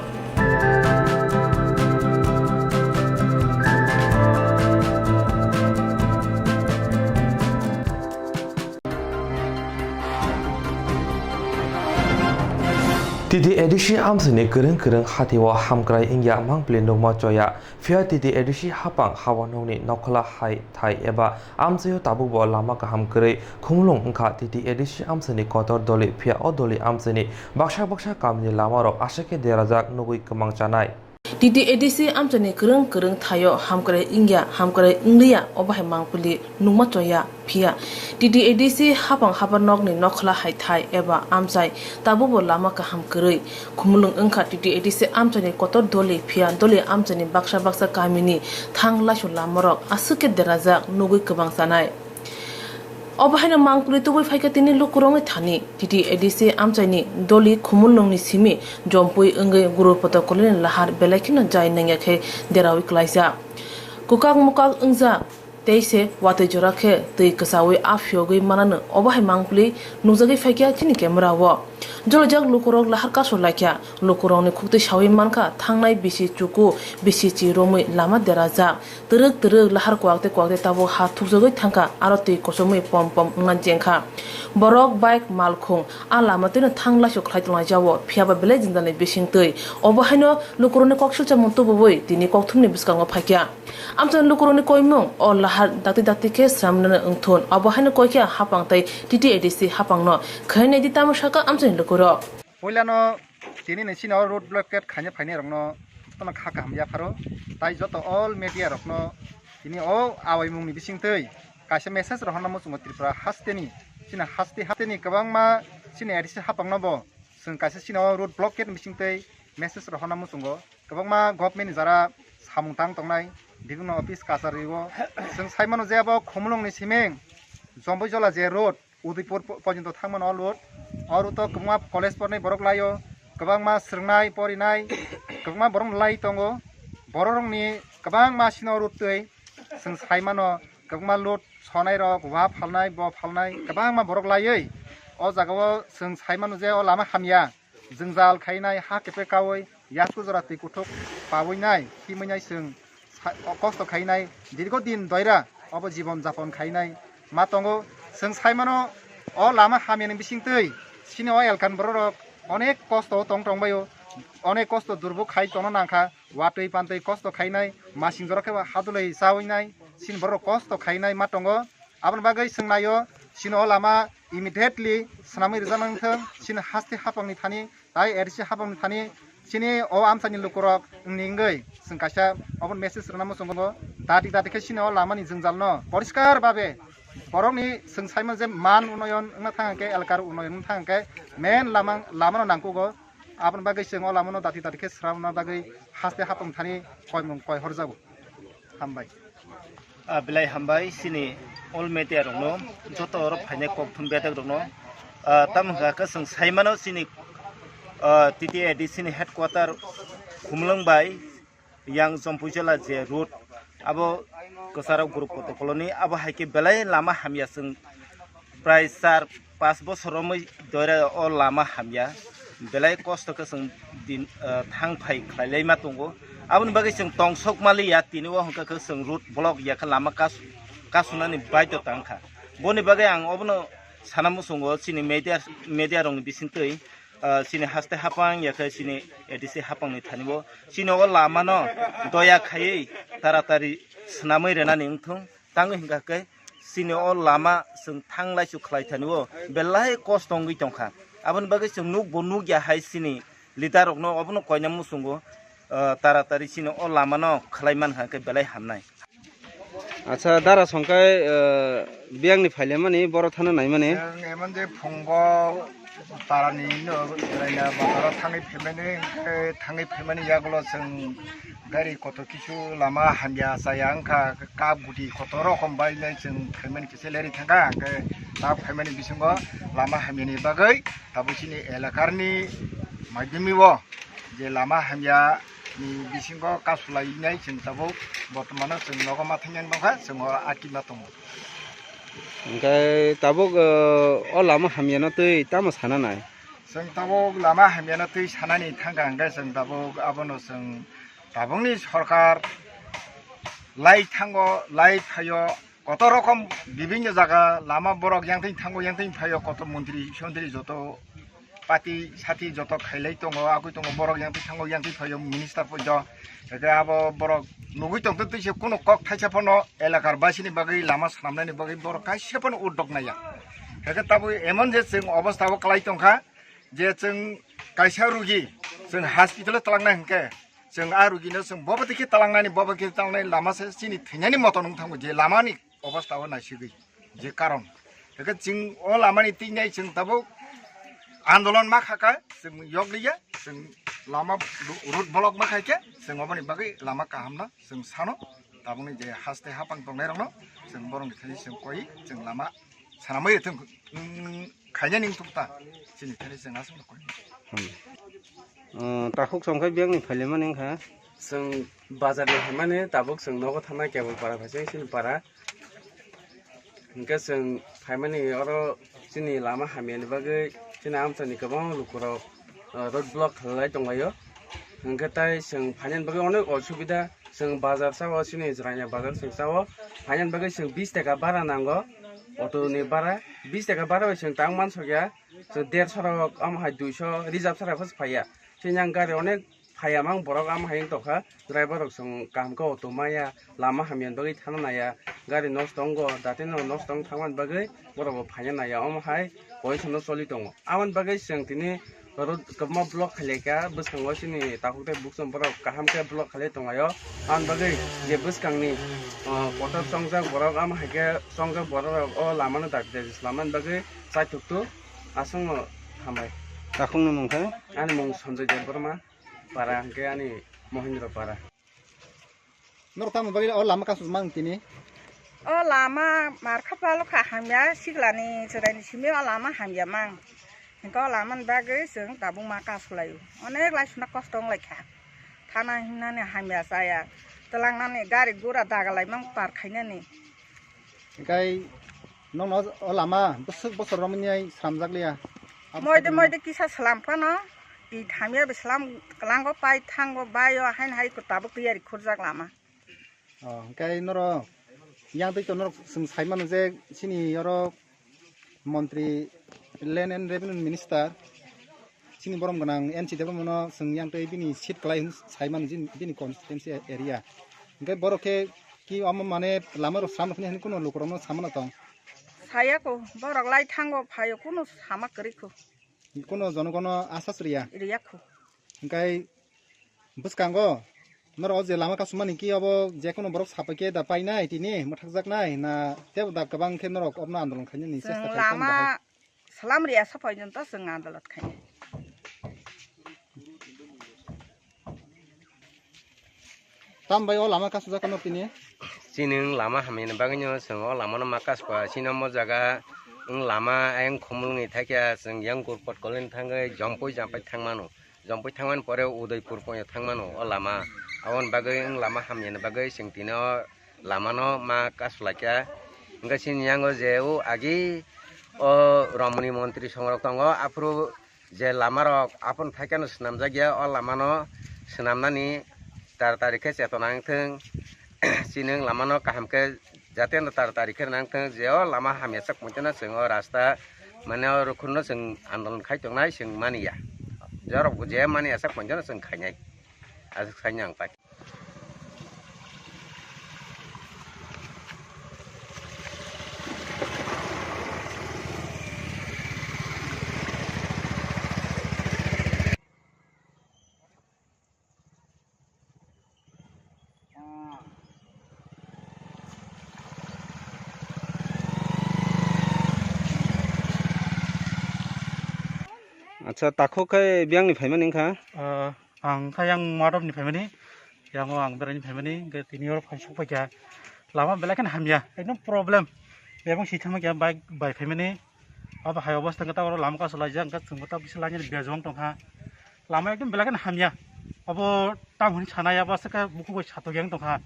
T T A D C amchaini kwrwng kwrwng hatio hamkrai wngya mangpili nukma choya. Phiya T T A D C hapang hawa nokni nokhola hai thai eba amchaio tabukbo lama kaham kwrwi khumulwng wngkha T T A D C amchaini kotor doli. Phiya o doli amchaini baksa baksa kamini lamarok aswk khe derajak nugwi kwmang chanai. T T A D C amchaini kwrwng kwrwng thaio hamkrai wngya, hamkrai wngliya, obo hai mangpili nukma choya. Phiya T T A D C hapang habar nokni nokhola hai thai eba amchai tabukbo lama kaham kwrwi khumulwng wngkha T T A D C amchaini kotor doli. Phiya doli amchaini baksa baksa kamini thang laisu lamarok aswk khe derajak nugwi kwmang chanai. Obo haino mangpili tubui phaikha tini lukurokni thani. T T A D C amchaini doli khumulwngni simi jompui wngwi guru poto kolini lahar belai kheno jai nangya khe derawi klaijak. Kwkak mukak wngjak tei se watwi jora khe twi kwchaui a phiyogwi manano obo hai mangpili nukjagwi phaikha chini camera o. Jolojak lukurok lahar kasu laikha, lukurokni khuktwi saui mankha thangnai bisi chuku bisi chi romwi lama derajak. Twrwk twrwk lahar kwak tei kwak tei tabuk ha thukjagwi thangkha, aro twi kochomwi pom pom wngna jengkha. Borok, bike, malkhung a lama twino thang laisu khlai tonglaijao, phiyaba belai jwngjal ni bising twi. Obo haino lukurokni kok silchamung tubuwi tini kokthumni bwskango phaikha. Amchaini lukurokni koimung o lahar dakti dakti khe sramnani wngthun. Obo haino koikha hapang tei T T A D C hapangno. Khaina naidi tamo sakha amchaini lukurok. Puilano tini ni chini o road blockade khaina phainai rokno jotono kha kaham yapharo, tai joto all media rokno tini o awaimung ni bisingtwi kaisa message rohorna muchungo Tripura hasteni, chini haste hasteni kwbangma chini A D C hapangno bo chwng kaisa chini o road blockade ni bisingtwi message rohorna muchungo. Kwbangma government ni jara samung tang tongnai, bibinno office kachario chwng sai mano je abo Khumulwng ni siming Jomboijola je road, Udaipur po-, porjonto thangmano o road. O road o kwbangma college pornai borok laio, kwbangma swrwngnai porinai, kwbangma borok lai tongo. Borok rokni kwbangma sino road twi chwng sai mano, kwbangma load sonai rok, wa phalnai, bo phalnai, kwbangma borok laiwi o jaga o chwng sai mano je o lama hamya. Jwngjal khainai, ha kepek kaui, yasku jora twi kuthuk paui nai, himwi nai chwng sa-, o kosto khainai, dirgo din doira obo jibon japon khainai ma tongo. Chwng sai mano, o lama hamyani bisingtwi chini o elkan borok rok onek kosto o tong tong baio, onek kosto durbuk khai tongna nangkha, watwi pantwi kosto khainai, masing jora khe hadulwi chaui nai, chini borok kosto khainai ma tongo. Aboni bagwi chwng naio, chini o lama immediately swnamwi rwjaknai wngthung, chini haste hapangni thani, tai A D C hapangni thani, chini o amchaini lukurok wngni wngwi chwng kaisa obo message rwna muchungo. Dati dati khe chini o lamani jwngjalno poriskar babe Borokni chwng saimano je man unnoyon wngna thang hwnkhe, elakar unnoyon wngna thang hwnkhe, main lama, lamano nangkugo. Aboni bagwi chwng o lamano dati dati khe swnamna bagwi haste hapung thani koimung koi horjago. Hambai. Ah, belai hambai chini all media rokno, joto oro phainai kokthum bedek rokno. Ah, tamo hwnkha khe chwng saimano chini, ah, T T A D C ni headquarter Khumlwng bai yang Jampuijala je road, abo Kwcharok group kotor koloni, abo hai khe belai lama hamya chwng prai char pas bosor romwi doira o lama hamya, belai kosto khe chwng din, ah, thang phai khlai lai ma tongo. Aboni bagwi chwng tong sok ma liya, tini o hwnkha khe chwng road block ya khe lama kas-, kasunani baidhota wngkha. Boni bagwi ang obono sana muchungo chini media, media rokni bisingtwi, ah, chini haste hapang ya khe chini A D C hapangni thani bo chini o lamano doya khaiwi taratari swnamwi rwnani wngthung. Tangwi hwnkha khe chini o lama chwng thang laisu khlai thani o belai kosto wngwi tongkha. Aboni bagwi chwng nukbo nukya hai chini leader rokno obono koina muchungo, ah, taratari chini o lamano khlai mankha khe belai hamnai. Acha, dara songkai, ah, biyangni phailaimani, boro thana naimani. Chwng emon je phungo parani no raina bazaro thangwi phaimani, hwnkhe thangwi phaimani yagulo chwng gari kotor kisu lama hamya chaya wngkha, kap guti kotor rokom bai nai chwng phaimani kisa leri thangkha, hwnkhe ta phaimani bisingo lama hamyani bagwi tabuk chini elakarni maidimi o je lama hamya ni bisingo kasu lai nai chwng tabuk bortomano chwng nogo ma thangya wng tongkha, chwng o ati ma tongo. Hwnkhe tabuk, o lama hamyano twi tamo sana nai? Chwng tabuk lama hamyano twi sanani thangkha hwnkhe chwng tabuk abono chwng tabukni sorkar lai thango, lai phaio, kotor rokom bibinno jaga lama borok yangtwi thango, yangtwi phaio, kotor montri sontri joto pati sati joto khailai tongo, agwi tongo, borok yangtwi thango, yangtwi phaio minister poito. Hwnkhe abo borok nugwi tongtwi twi se kunu kok thaisa phano elakar basini bagwi lama swnamnani bagwi borok kaisa phano uddog naiya. Hwnkhe tabuk emon je chwng obostha o kwlai tongkha je chwng kaisa rugi chwng hospital o twlangnai hwnkhe chwng a rugino chwng bobo dikhe twlangnani, bobo dikhe twlangnai lama se chini thwinani moto nung thango je lamani obostha o naisigwi je karon. Hwnkhe chwng o lamani twi nai chwng tabuk andolon ma kha kha, chwng yokliya, chwng lama road block ma khai khe chwng oboni bagwi lama kahamno chwng sano, tabukni je haste hapang tongnairokno chwng borokni thani chwng koi chwng lama sanamwi rwthwng, mm, khaina ning tukta chini thani chwng aswkno koi. Hmm. Ah, takhuk songkhe biyangni phailaimani wngkha. Chwng bazarni phaimani tabuk chwng nogo thangnai kebol para phaising chini para. Hwnkhe chwng phaimani oro chini lama hamyani bagwi chini amchaini kwbangma lukurok, ah, road block khlailai tonglaio. Hwnkhe tai chwng phainani bagwi onek osubida. Chwng bazar sao, chini Jwraini bazar chwng sao. Phainani bagwi chwng bis taka bara nango. Auto ni bara, bis taka bara bai chwng tang mansokya. Chwng derso rok, omo hai duiso reserve sara phas phaiya. Chini yang gari onek phaiya mang borok, omo hai wng tongkha. Driver rok chwng kaham khe auto maya, lama hamya bagwi thana naiya. Gari nosto wngo, dati no nosto wng thangmani bagwi borok bo phaina naiya. Omo hai poisa no choli tongo. Aboni bagwi chwng tini road kwbangma block khailai kha, bwskango chini takhuk tei bukchung borok kaham khe block khailai tonglaio. Aboni bagwi je bwskangni, ah, kotor chongjak borok, amo hai khe chongjak borok rok o lama no dakti dakti slamani bagwi chaithok tu aswkno hambai. Takhukni mung khe? Ani mung Sanjoy Debbarma, para hwnkhe ani Mohindra para. Norok tamo bagwi o lama kasu mang tini? O lama markha palo kha hamya, siglani chwraini simi o lama hamya mang. Hwnkhe o lamani bagwi chwng tabuk ma kasu laio. Onek lai suna kosto wng lai kha. Thana hinani hamya chaya. Twlangnani gari gura daga lai mang par khainani. Hwnkhe Nono o lama bwswk bosor romwi nai slamjak liya? Abo Moide khe moide kisa slam phano, i thamya be slam kwlango pai thango baio haino hai tabuk tiyari khurjak lama. Oh, hwnkhe norok yang twi norok chwng sai mano je chini oro montri Land and Revenue Minister chini borom gwnang N C Debbarmano chwng yang twi bini seat kwlai hwn sai mano jin-, bini constituency area. Hwnkhe borok khe ki omo mane lama rok slam rok hwnwi hwnwi kuno lukurokno samano tong? Saya ko, borok lai thango phaio, kuno sama kwrwi kho. Kuno jonogono asas riya? Riya kho. Hwnkhe bwskango Norok o je lama kasumani ki obo je kono borok sapai khe da painai tini mwthakjaknai na tebo da kwbang khe norok obno andolon khainani chesta Chwng khai tong lama bahai? Salam riya sapai jonto chwng andolot khainai. Tam bai o lama kasujak kano tini? Chini wng lama hamyani bagwino chwng o lamano ma kasukha. Chini omo jaga wng lama ayang khumulwngni thakya chwng yang Gurpot kolini thangwi Jompui Jampai thangmano. Jompui thangmani pore Udaipur poino thangmano o lama. Aboni bagwi wng lama hamyani bagwi chwng tini o lamano ma kasulaikha. Hwnkhe chini yango je o agi o Romni montri songrok tongo, aphuru je lamarok aphuru thaikhe no swnamjakya, o lamano swnamnani taratari khe chetona wngthung. Chini wng lamano kaham khe jate no taratari khe nangthung, je o lama hamya sak poito no chwng o rasta mane o rukhunno chwng andolon khai tongnai chwng maniya. Jorok bo je maniya sak poito no chwng khainai. Aswk saino ang pai. Acha, takhuk khe biyang ni phaimani wngkha? Ah, ang kha yang Madhop ni phaimani, yang o ang berai ni phaimani, hwnkhe tini oro phai sok paikha. Lama belai kheno hamya, ekdom problem. Bebak si thangma khe bike bai phaimani. Abo hai obosta hwnkhe ta oro lama kasu laijak, hwnkhe chwngbo ta kisa lainani bejwang tongkha. Lama ekdom belai kheno hamya. Abo tamo hwnwi sanai, abo aswk khe bukhuk bai satok yang tongkha.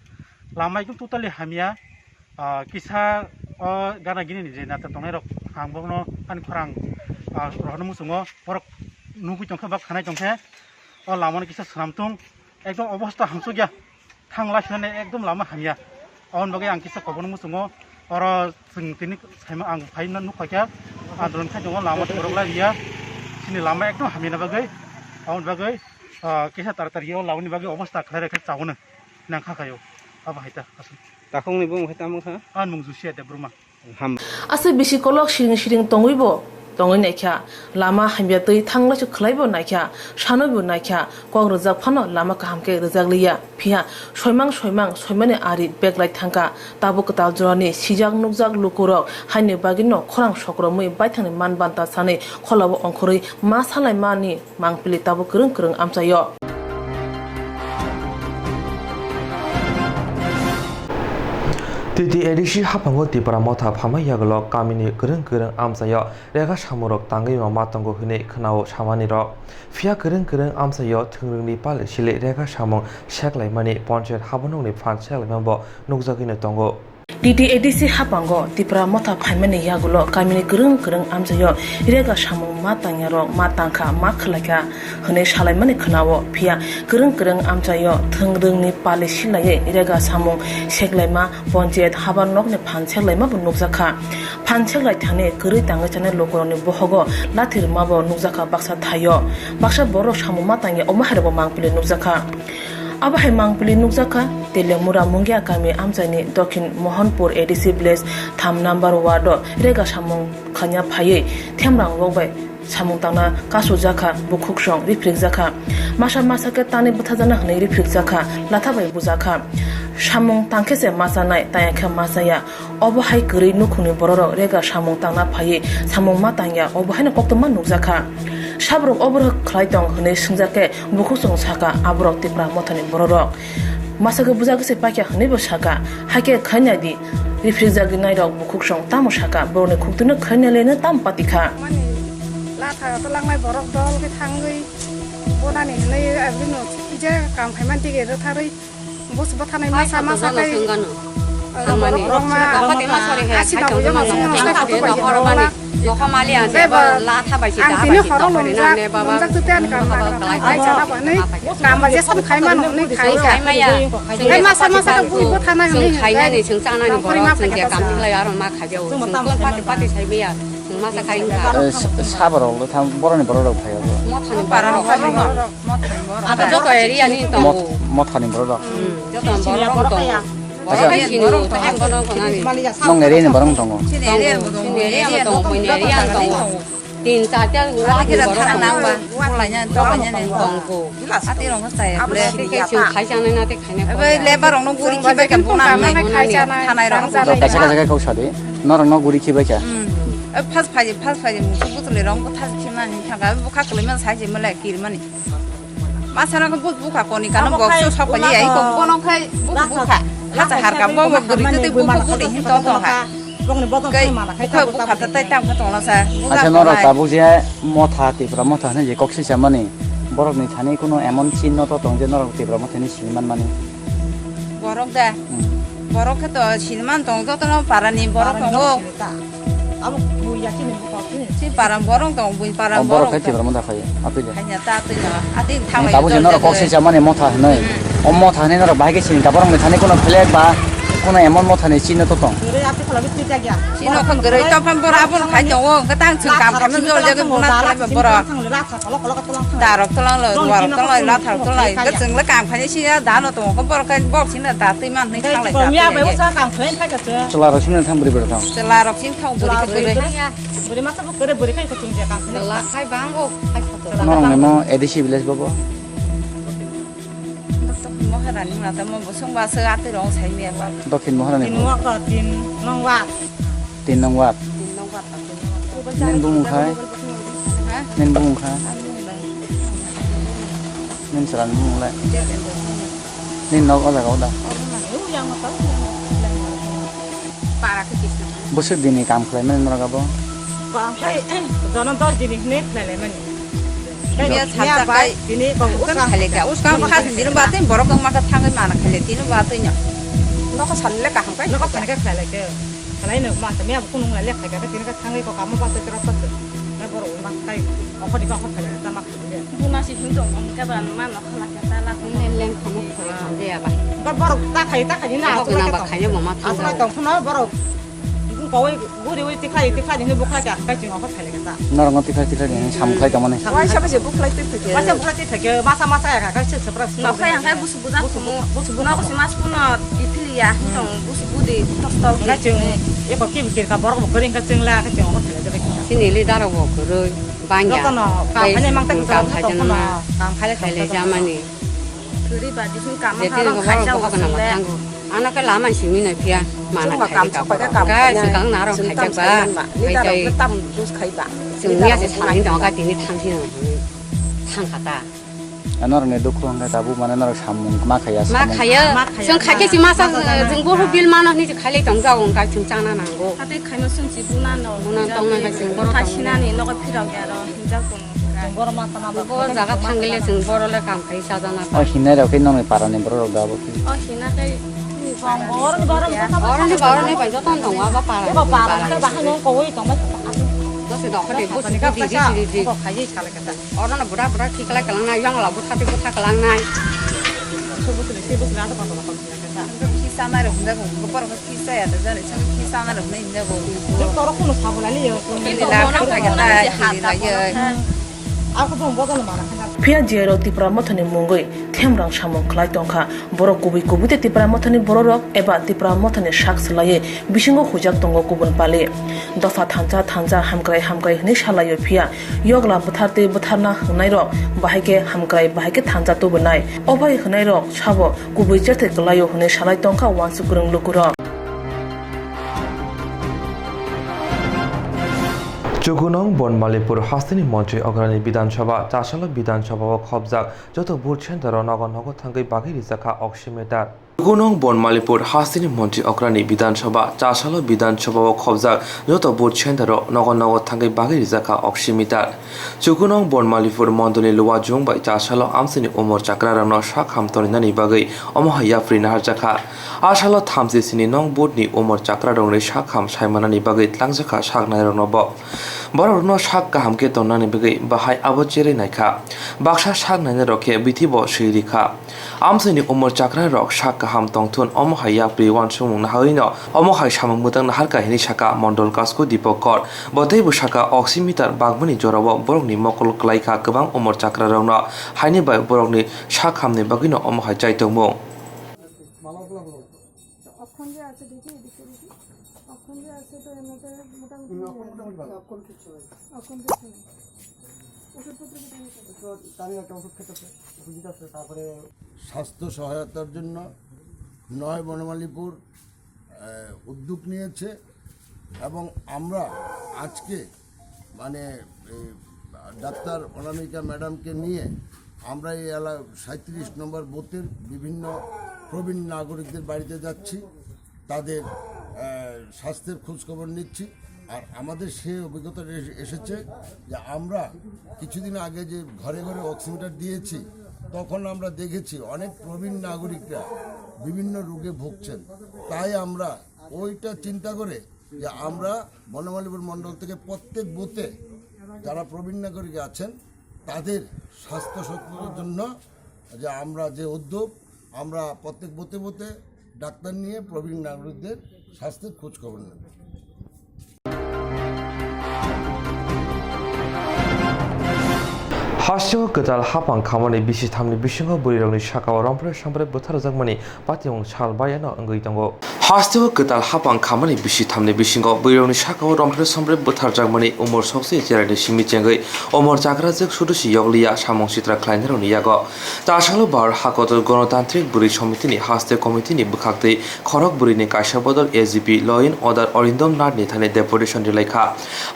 Lama ekdom totally hamya. Ah, kisa o gana gini ni je nata tongnai rok, ang bono ani khorang, ah, rohorno muchungo, borok nugwi tongkhe, bak khanai tongkhe, o lama no kisa swnam tung, ekdom obosta hamsukya, thang lai sinani ekdom lama hamya. Aboni bagwi ang kisa koborno muchungo, oro chwng tini saima ang phaina nukha khe, andolon khai tongo, lama borok lai riya, chini lama ekdom hamyana bagwi, aboni bagwi, ah, kisa taratari o lama ni bagwi obosta khlai rw khe chaono. Nang kha kayo, abo hai ta aswk. Takhukni bumung hai tamo kha? Ani mung Josia Debbarma. Ham. Aswk bisi kolok siring siring tongwi bo tongwi naikha. Lama hamya twi thanglaisu khwlaibo naikha, sanoibo naikha, kok rwjak phano lama kaham khe rwjak liya. Phiya soimang soimang soimani ari beglai thangkha. Tabuk kwtal jorani sijak nukjak lukurok haini bagwino khorang sokromwi baithangni man banta sanwi kholao ongkhorwi ma salaimani mangpili tabuk kwrwng kwrwng amchaio. T T A D C haphango Tipra Motha phaima yagulo kamini kwrwng kwrwng amchaio rega samungrok tangwi ma ma tongo hwnwi khwnao samanirok. Phiya kwrwng kwrwng amchaio thwngrwngni pale sili rega samung seklaimani ponchayat habanokni phan seklaima bo nukjagwino tongo. T T A D C haphango Tipra Motha phaimani yagulo kamini kwrwng kwrwng amchaio rega samung ma tangyarok ma tangkha, ma khwlaikha hwnwi salaimani khwnao. Phiya kwrwng kwrwng amchaio thwngrwngni pale silaiwi rega samung seklaima, ponchayat habar nokni phan seklaima bo nukjakha. Phan seklai thani kwrwi tangwi chanai lukurokni bohogo lathi rwma bo nukjakha baksa thaio. Baksa borok samung ma tangya omo hai rokbo mangpili nukjakha. Abo hai mangpili nukjakha Telemura Mungia kami amchaini Dokhin Mohanpur A D C village tham number ward o rega samung khanya phaiwi themrang rok bai samung tangna kasujakha, bukhuksong riphirikjakha. Masa masa khe tani bwthajakna hwnwi riphirikjakha, latha bai bujakha. Samung tangkhe se machanai, taya khe machaya. Obo hai kwrwi nukhungni bororok rega samung tangna phaiwi samung ma tangya, obo haino koktwma nukjakha. Sabrok oborok khlai tong hwnwi swngjak khe bukhuksong saka aborok Tipra Mothani bororok. Masa khe bujak se paikha hwnwi bo saka, hakhe khainai di, riphirjagwi nairok bukhuksong tamo saka, borokni khuktwino khainai leno tamo patikha. Mani latha to langnai borok dol khe thangwi bonani hwnwi abino ija kam khaimani dige rwtharwi. Bus bwthanai masa masa khe. Thangmani. Rok ma. Kapati ma sori he. Asi da bujo ma song. Ang kha de no horo mani. Nokha mali ang se ba la tha bai si da bai si to hori na ne baba. Ang tini horo lungjak, lungjak tu tiyan kam na. Ai chana ba nei. Kam ba je sam khai ma no nei khai ka. Khai ma ya. Khai masa masa khe bui bwthanai hwnwi khai na ni sung chana ni borok sung je kam khlai aro ma khai ja o. Sung kon pati pati sai maya. Masa khai wngkha. Eh, s-, saborok le thang, boroni borok rok phai abo. Mothani borok rok. Abo joto area ni tongo. Moth-, mothani borok rok. Hmm, joto borok rok tongo. Acha. Borok hai sini o, tang bono konani. Nong area ni borok tongo. Sini area ni tongo, boini area ni tongo. Tin char ta Ati kira borok thana nang ba, tongkho. Bolai nya, tongkho. Ati rong kha chaya. Abo Ble. Ati khe chwng khai chanai na, tei khaina Abo khaina. Lebar rong no guri khibai kha buna nai. Thanai rong. Kaisa kaisa khe kok sadi. Norok no guri khibai kha. Hmm. Eh, first phai, first phai, musu butuli rong ko thas khimani thanga, bukha kwlai man sai je male kirmani. Masa rok bus bukha koni kano box so sok pani ai ko kono khai bus bukha. Hacha harka bo bo guri tei bukha buri hin to to ha. Bongni bodol Kai, khai mana khai bukha, bukha ta tai tang pha tongla sa. Acha norok tabuk je motha, Tipra motha hinwi je kok sisa mani, borokni thani kuno emon chinno to tong je norok Tipra motha hinwi sini man mani. Borok da. Hmm. Borok khe to sini man tong joto no parani borok tongo. Abo bui ya chini bukha chini. Si param borok tong, bui param Oh, borok borok khai tong. Tipra motha khai. Apide. Hanya ta twi no. Ati thabai Tabuk je norok kok sisa mani motha hinwi. Hmm. O motha hinwi norok bahai khe sini ka borokni thani kuno flag ba kuno emon motha ni chinno to tong. Gurui ati khala bi twi jak ya. Sino kho gurui to phan bor abon khai tongo, gatang chwng kam khamna jol jagwi buna khlai ba borok. Darok tolong lo, warok tolong lo, lathar tolong lo, chwng le kam khaini si ya dano tongo, borok khai bok sino da twi man ni khlai da. Chwla rok sino thang bwrwi bwrwi thang. Chwla rok sino thang bwrwi bwrwi. Bwrwi masa bo kwrwi bwrwi khai kuchung je kam khani. Chwla khai bango, khai khato. Norok ni mo A D C village bobo. Dokto Maharani mata mo bosong ba se ati rong sai me ba. Dokhin Maharani. Tin wak tin nong wak. Tin nong wak. Tin nong wak. Nin bumung khai. Ha? Nin bumung khai. Nin saran bumung lai. Nin nok o jaga o da. Para khe kisna. Bwswk dini kam khlai mani norok abo? Kam khlai, jono dos dini hwnwi khlai lai mani. Miya Miya sajak bai kai. Dini kok Uskang uskang. Khale kha, uskang khas dini ba tei borok wng ma kha thangwi mana khale tini ba tei nya. Nokha sal le kaham kai. Nokha sal khe khlai lai khe. Khlai no ma tei miya kunung lai le khai kha tini kha thangwi kok kamo ba tei tra pa tei. Na borok wng ma kai. Okho di ba okho khlai ta ma. Buna si hwn tong, hwn khe ba ma nokha la khe ta la. Neng leng khamuk khamuk hamjaya ba. Ba borok ta khai, ta khai ni na. Borok aswk nang ba khai khaino bo ma thang aswk jao. Tong khno borok. Bung kawai guri ui tikhlai, tikhlai ni bukhlai kha, kai ching okho thai le kha ta. Norok no tikhlai, tikhlai ni samung khlai tongmani. Waisa bai se bukhlai twi thai khe. Waisa bukhlai twi thai khe, masa masa ya kha, kai se sepra. Nokha yang kai busu buja khumu. Busu buja. Nok si mas puno tithli ya, tong busu budi tok tok. Kai ching, eko kim kir ka borok bo kering ka ching la, kai ching okho thai le kha. Sini leader rok bo kwrwi. Bangya. Jotono, kam khainai mang tei kwchwrang wngkha tongkhono, kam khailai tongkha jamani. Thwrwi ba bising kama Jeti harong khaisa borok bokhokno usile. Thango. Ano khe lama simi no phiya, mana chwngno khaidi kam ka chukpai khe borok. Kam khainai. Swkang narok chwng khaijak tam ba. Sai manma. Leader rok khe tam dos khai ba. Chwng leader miya se rok sanai tong kha tini thang thang thang kha ta. Norokni dukhu hwnkhe tabuk mane norok samung ma khaiya, ma samung khaiya. Ma khaiya. Chwng khaikhe si masa, chwng bohrok bil mano hwnwi se khailai tong jago, wngkha chwng chana nango. Hati khaima chwng si buna no. Buna tongna khe chwng bohrok tongna. Sinani nogo phirok ya ro, hinjak tong. Bo jaga thangile chwng bohrok le kam khai chajana. O hinai rok khe nongni parani borok rok da bo khe. O hina khe Oroni ba oroni bai joto no tongo aba para. Eba para khe bahai no kowoi tongma. Dose dokhor de busu budi di di di. Oro no bura bura khiklai kalangnai, yang la butha tei butha kalangnai. Khisa nai rok hinjago, bopor kho khisa ya da jani, chang khisa nai rok hinjago. Jok toro kuno sabulali yo. Kili la kho kha khe ta, kili la ye. Phiya J R O Tipra Mothani mungwi themrang samung khlai tongkha. Borok kubui kubui tei Tipra Mothani bororok eba Tipra Mothani sak swlaiwi bisingo huijak tongo kubun pali. Dopha thansa thansa hamkrai hamkrai hwnwi salaio phiya yokla bwthar tei bwtharna hwngnairok bahai khe hamkrai bahai khe thansa tubunai. Obai hwnairok sabo kubui chethai kwlaio hwnwi salai tongkha uansuk kwrwng lukurok. Chukunong Bonmalipur hasteni Montri Ograni Bidhan Sabha, Chasalo Bidhan Sabha o khobjak joto booth center o nogo nogo thangwi bagwi rijak kha oximeter. Chukunong Bonmalipur hasteni Montri Ograni Bidhan Sabha, Chasalo Bidhan Sabha o khobjak joto booth center o nogo nogo thangwi bagwi rijak kha oximeter. Chukunong Bonmalipur mondolni Luwajung bai Chasalo amchaini umor chakrarokno sak ham toninani bagwi omo hai yapri naharjakha. A salo thamchi sini nong booth ni umor chakrarokni sak ham saimanani bagwi tlangjakha saknairokno bo. Bororokno sak kaham khe tonnani bagwi bahai abo cherwi naikha. Baksa sak nainai rok khe bithi bo swi rikha. Amchaini umor chakra rok sak kaham tongthun omo hai yapri uansukmung naharwino omo hai samung mwtang naharkha hinwi saka Mondol Kasku Dipokor. Bo teibo saka oximeter bagmani jorao borokni mokol kwlaikha kwbang umor chakra rokno haini bai borokni sak hamni bagwino omo hai chaitokmung. অক্ষম যে আছে তো এমনিতে মোটামুটি হুম, অক্ষম মোটামুটি ভালো। অক্ষম কিছু নেই। অক্ষম কিছু নেই। ওষুধপত্র কোথায় নিতে হবে? তো তামিল একটা ওষুধ খেতে হবে, ওষুধ দিতে হবে, তারপরে স্বাস্থ্য সহায়তার জন্য নয় বনমালীপুর, আহ, উদ্যোগ নিয়েছে এবং আমরা আজকে মানে এই ডাক্তার অনামিকা ম্যাডামকে নিয়ে আমরা এই এলা-, সাঁইত্রিশ নম্বর বুথের বিভিন্ন প্রবীণ নাগরিকদের বাড়িতে যাচ্ছি, তাদের, আহ, স্বাস্থ্যের খোঁজখবর নিচ্ছি। আর আমাদের সেই অভিজ্ঞতা এস-, এসেছে যে আমরা কিছুদিন আগে যে ঘরে ঘরে অক্সিমিটার দিয়েছি, তখন আমরা দেখেছি অনেক প্রবীণ নাগরিকরা বিভিন্ন রোগে ভুগছেন। তাই আমরা ওইটা চিন্তা করে যে আমরা বনমালীপুর মণ্ডল থেকে প্রত্যেক বুথে যারা প্রবীণ নাগরিক আছেন, তাদের স্বাস্থ্য সচেতনতার জন্য যে আমরা যে উদ্যোগ, আমরা প্রত্যেক বুথে বুথে ডাক্তার নিয়ে প্রবীণ নাগরিকদের স্বাস্থ্যের খোঁজ খবর নেব। Hasteo kwtal hapang khamani bisi thamni bisingo bwrwirokni sakao rompre sompre bwtharjakmani patiung sal bayano wngwi tongo. Hasteo kwtal hapang khamani bisi thamni bisingo bwrwirokni sakao rompre sompre bwtharjakmani umor sokse cheraini simi chengwi umor chakrajwk sudusi yokliya samung sitra khlainarokni yago. Tasalo Bharat Hakotor Ganatantrik Bwrwi Somitini Haste Komitini bwkhaktwi khorok bwrwini kaisa bodol A G P Law and Order Arindam Nathni thani deputation rilaikha.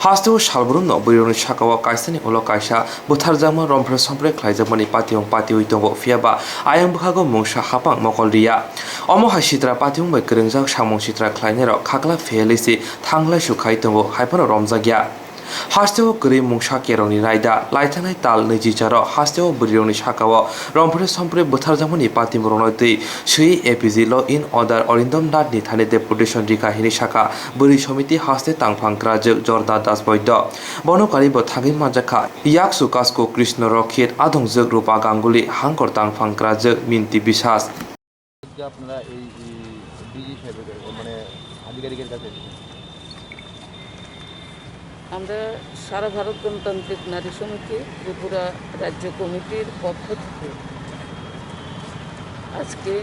Hasteo salbrumno bwrwirokni sakao kaisani ulo kaisa bwtharjakma rompre sompre khlaijakmani patiung patiui tongo, phiyaba ayang bwkhago mungsa hapang mokol riya. Omo hai sitra patiung bai kwrwngjak samung sitra khlainairok khakla pheyalwi se thanglai su khai tongo, hai phano romjakya. Hasteo kwrwi mungsa kerongni raida, laithanai tal nwichi charo hasteo bwrwirokni sakao rompre sompre bwtharjakmani patimrokno twi swiwi A P G Law and Order Arindam Nathni thani deputation rikha hinwi sakha bwrwi somiti haste tangphang kwrajwk Jorda Das Boido. Bono karibo thangwi manjakha Yaksu Kasko Krishna Rokhit, adongjwk Rupa Ganguly, hangkor tangphang kwrajwk Minti Biswas. আজকে আপনারা এই, এই ডিজি সাহেবের, মানে, আধিকারিকের কাছে এসেছেন? আমরা সারা ভারত গণতান্ত্রিক নারী সমিতি ত্রিপুরা রাজ্য কমিটির পক্ষ থেকে আজকে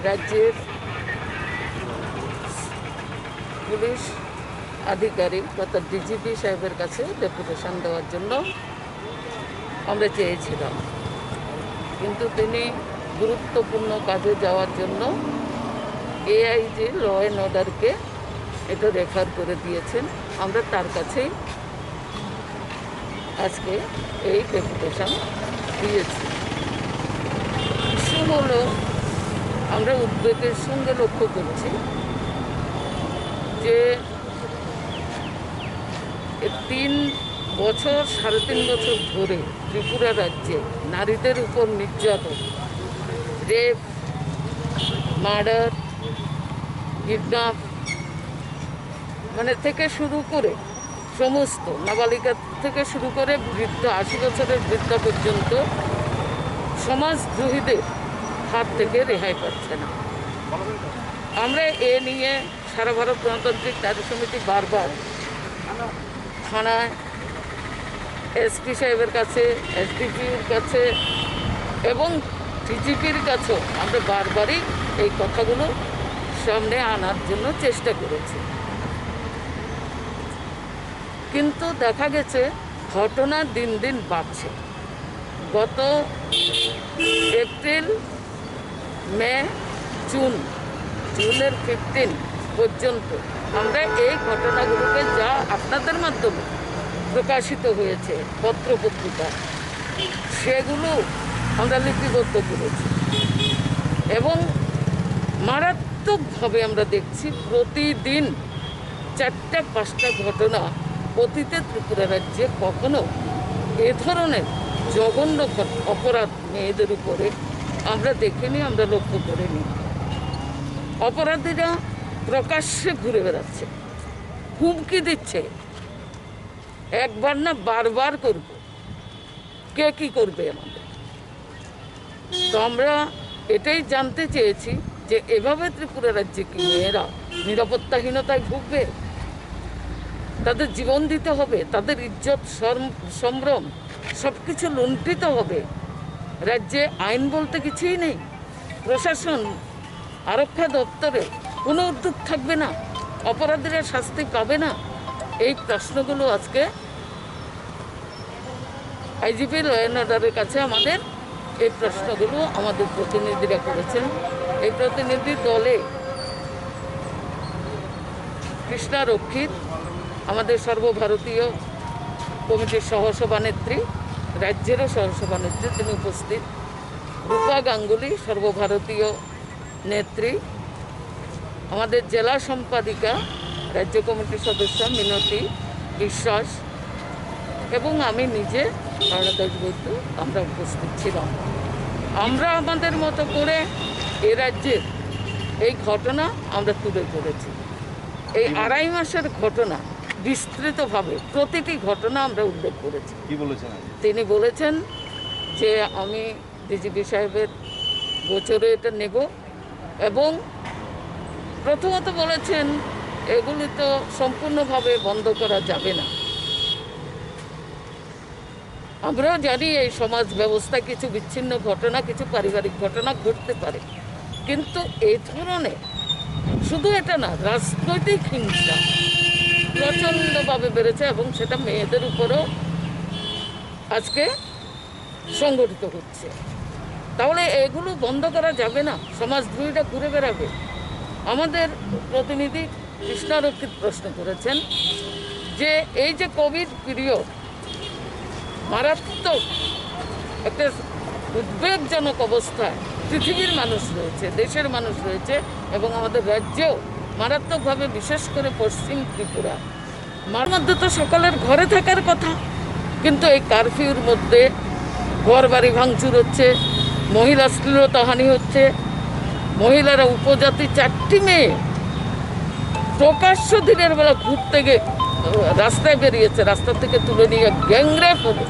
রাজ্যের পুলিশ আধিকারিক তথা ডিজিপি সাহেবের কাছে ডেপুটেশন দেওয়ার জন্য আমরা চেয়েছিলাম, কিন্তু তিনি গুরুত্বপূর্ণ কাজে যাওয়ার জন্য এআইজি ল অ্যান্ড অর্ডারকে এটা রেফার করে দিয়েছেন। আমরা তার কাছেই আজকে এই ডেপুটেশন দিয়েছি। বিষয় হলো, আমরা উদ্বেগের সঙ্গে লক্ষ্য করছি যে এ তিন বছর, সাড়ে তিন বছর ধরে ত্রিপুরা রাজ্যে নারীদের উপর নির্যাতন, রেপ, মার্ডার, কিডন্যাপ, মানে, থেকে শুরু করে সমস্ত নাবালিকা থেকে শুরু করে বৃদ্ধা, আশি বছরের বৃদ্ধা পর্যন্ত সমাজদ্রোহীদের হাত থেকে রেহাই পাচ্ছে না। আমরা এ নিয়ে সারা ভারত গণতান্ত্রিক নারী সমিতি বারবার থানায়, এসপি সাহেবের কাছে, এসডিপিওর কাছে এবং ডিজিপির কাছেও আমরা বারবারই এই কথাগুলো সামনে আনার জন্য চেষ্টা করেছি। কিন্তু দেখা গেছে ঘটনা দিন দিন বাড়ছে। গত এপ্রিল, মে, জুন, জুনের ফিফটিন পর্যন্ত আমরা এই ঘটনাগুলোকে, যা আপনাদের মাধ্যমে প্রকাশিত হয়েছে পত্র পত্রিকা, সেগুলো আমরা লিপিবদ্ধ করেছি এবং মারাত্মকভাবে আমরা দেখছি প্রতিদিন চারটা পাঁচটা ঘটনা। অতীতে ত্রিপুরা রাজ্যে কখনো এ ধরনের জঘন্য ঘট-, অপরাধ মেয়েদের উপরে আমরা দেখিনি, আমরা লক্ষ্য করিনি। অপরাধীরা প্রকাশ্যে ঘুরে বেড়াচ্ছে, হুমকি দিচ্ছে, একবার না বারবার করব। কে কি করবে আমাদের? তো আমরা এটাই জানতে চেয়েছি যে এভাবে ত্রিপুরা রাজ্যে কি মেয়েরা নিরাপত্তাহীনতায় ভুগবে? তাদের জীবন দিতে হবে, তাদের ইজ্জত, শরম, সম্ভ্রম সব কিছু লুণ্ঠিত হবে। রাজ্যে আইন বলতে কিছুই নেই। প্রশাসন, আরক্ষা দপ্তরে কোনো উদ্যোগ থাকবে না, অপরাধীরা শাস্তি পাবে না? এই প্রশ্নগুলো আজকে আইজিপি ল অ্যান্ড অর্ডারের কাছে আমাদের এই প্রশ্নগুলো আমাদের প্রতিনিধিরা করেছেন। এই প্রতিনিধি দলে কৃষ্ণা রক্ষিত, আমাদের সর্বভারতীয় কমিটির সহসভানেত্রী, রাজ্যেরও সহসভানেত্রী, তিনি উপস্থিত। রূপা গাঙ্গুলি, সর্বভারতীয় নেত্রী, আমাদের জেলা সম্পাদিকা, রাজ্য কমিটির সদস্য মিনতি বিশ্বাস এবং আমি নিজে, অরুণা দাশগুপ্ত, আমরা উপস্থিত ছিলাম। আমরা আমাদের মতো করে এ রাজ্যের এই ঘটনা আমরা তুলে ধরেছি। এই আড়াই মাসের ঘটনা বিস্তৃতভাবে প্রতিটি ঘটনা আমরা উল্লেখ করেছি। কি বলেছেন আজকে? তিনি বলেছেন যে আমি ডিজিপি সাহেবের গোচরে এটা নেব এবং প্রথমত বলেছেন এগুলি তো সম্পূর্ণভাবে বন্ধ করা যাবে না। আমরাও জানি এই সমাজ ব্যবস্থায় কিছু বিচ্ছিন্ন ঘটনা, কিছু পারিবারিক ঘটনা ঘটতে পারে, কিন্তু এই ধরনের, শুধু এটা না, রাজনৈতিক হিংসা প্রচণ্ডভাবে বেড়েছে এবং সেটা মেয়েদের উপরও আজকে সংগঠিত হচ্ছে। তাহলে এগুলো বন্ধ করা যাবে না? সমাজদ্রোহীরা ঘুরে বেড়াবে? আমাদের প্রতিনিধি কৃষ্ণারক্ষিত প্রশ্ন করেছেন যে এই যে কোভিড পিরিয়ড, মারাত্মক একটা উদ্বেগজনক অবস্থায় পৃথিবীর মানুষ রয়েছে, দেশের মানুষ রয়েছে এবং আমাদের রাজ্যেও মারাত্মকভাবে, বিশেষ করে পশ্চিম ত্রিপুরা, মার মধ্যে তো সকলের ঘরে থাকার কথা, কিন্তু এই কারফিউর মধ্যে ঘর বাড়ি ভাঙচুর হচ্ছে, মহিলা শ্লীলতাহানি হচ্ছে, মহিলারা, উপজাতি চারটি মেয়ে প্রকাশ্য দিনের বেলা ঘুরতে গিয়ে রাস্তায় বেরিয়েছে, রাস্তা থেকে তুলে নিয়ে গ্যাংরেপ হলো।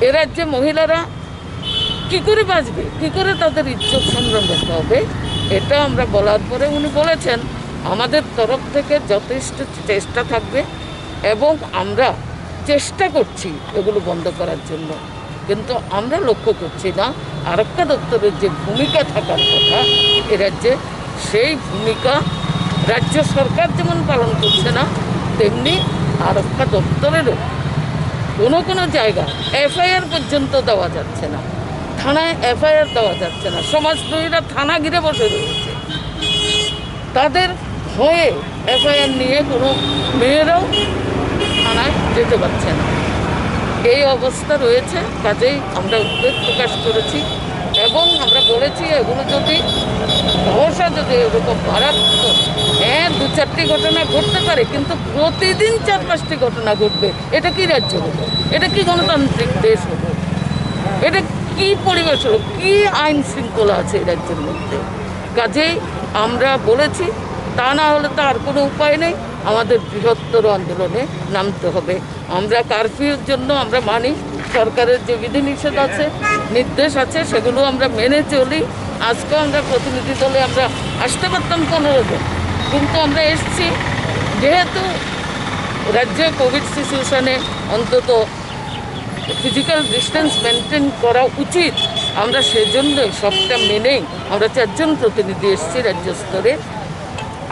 এ রাজ্যে মহিলারা কি করে বাঁচবে, কি করে তাদের ইজ্জত সম্মান করতে হবে, এটা আমরা বলার পরে উনি বলেছেন, আমাদের তরফ থেকে যথেষ্ট চেষ্টা থাকবে এবং আমরা চেষ্টা করছি এগুলো বন্ধ করার জন্য, কিন্তু আমরা লক্ষ্য করছি না আরক্ষা দপ্তরের যে ভূমিকা থাকার কথা এ রাজ্যে, সেই ভূমিকা রাজ্য সরকার যেমন পালন করছে না, তেমনি আরক্ষা দপ্তরেরও কোনো কোনো জায়গা এফআইআর পর্যন্ত দেওয়া যাচ্ছে না, থানায় এফআইআর দেওয়া যাচ্ছে না। সমাজদ্রোহীরা থানা ঘিরে বসে রয়েছে, তাদের ভয়ে এফআইআর নিয়ে কোনো মেয়েরাও থানায় যেতে পারছে না। এই অবস্থা রয়েছে, কাজেই আমরা উদ্বেগ প্রকাশ করেছি এবং আমরা বলেছি এগুলো যদি সহসা যদি এরকম মারাত্মক, হ্যাঁ, দু চারটি ঘটনা ঘটতে পারে, কিন্তু প্রতিদিন চার পাঁচটি ঘটনা ঘটবে, এটা কি রাজ্য হলো? এটা কি গণতান্ত্রিক দেশ হলো? এটা কি পরিবেশ হলো? কি আইন শৃঙ্খলা আছে এই রাজ্যের মধ্যে? কাজেই আমরা বলেছি, তা না হলে তো আর কোনো উপায় নেই, আমাদের বৃহত্তর আন্দোলনে নামতে হবে। আমরা কারফিউর জন্য আমরা মানি, সরকারের যে বিধিনিষেধ আছে, নির্দেশ আছে, সেগুলো আমরা মেনে চলি। আজকেও আমরা প্রতিনিধি দলে আমরা আসতে পারতাম পনেরো জন, কিন্তু আমরা এসছি যেহেতু রাজ্যে কোভিড সিচুয়েশনে অন্তত ফিজিক্যাল ডিস্টেন্স মেনটেন করা উচিত, আমরা সেজন্যই সবটা মেনেই আমরা চারজন প্রতিনিধি এসছি রাজ্য স্তরে।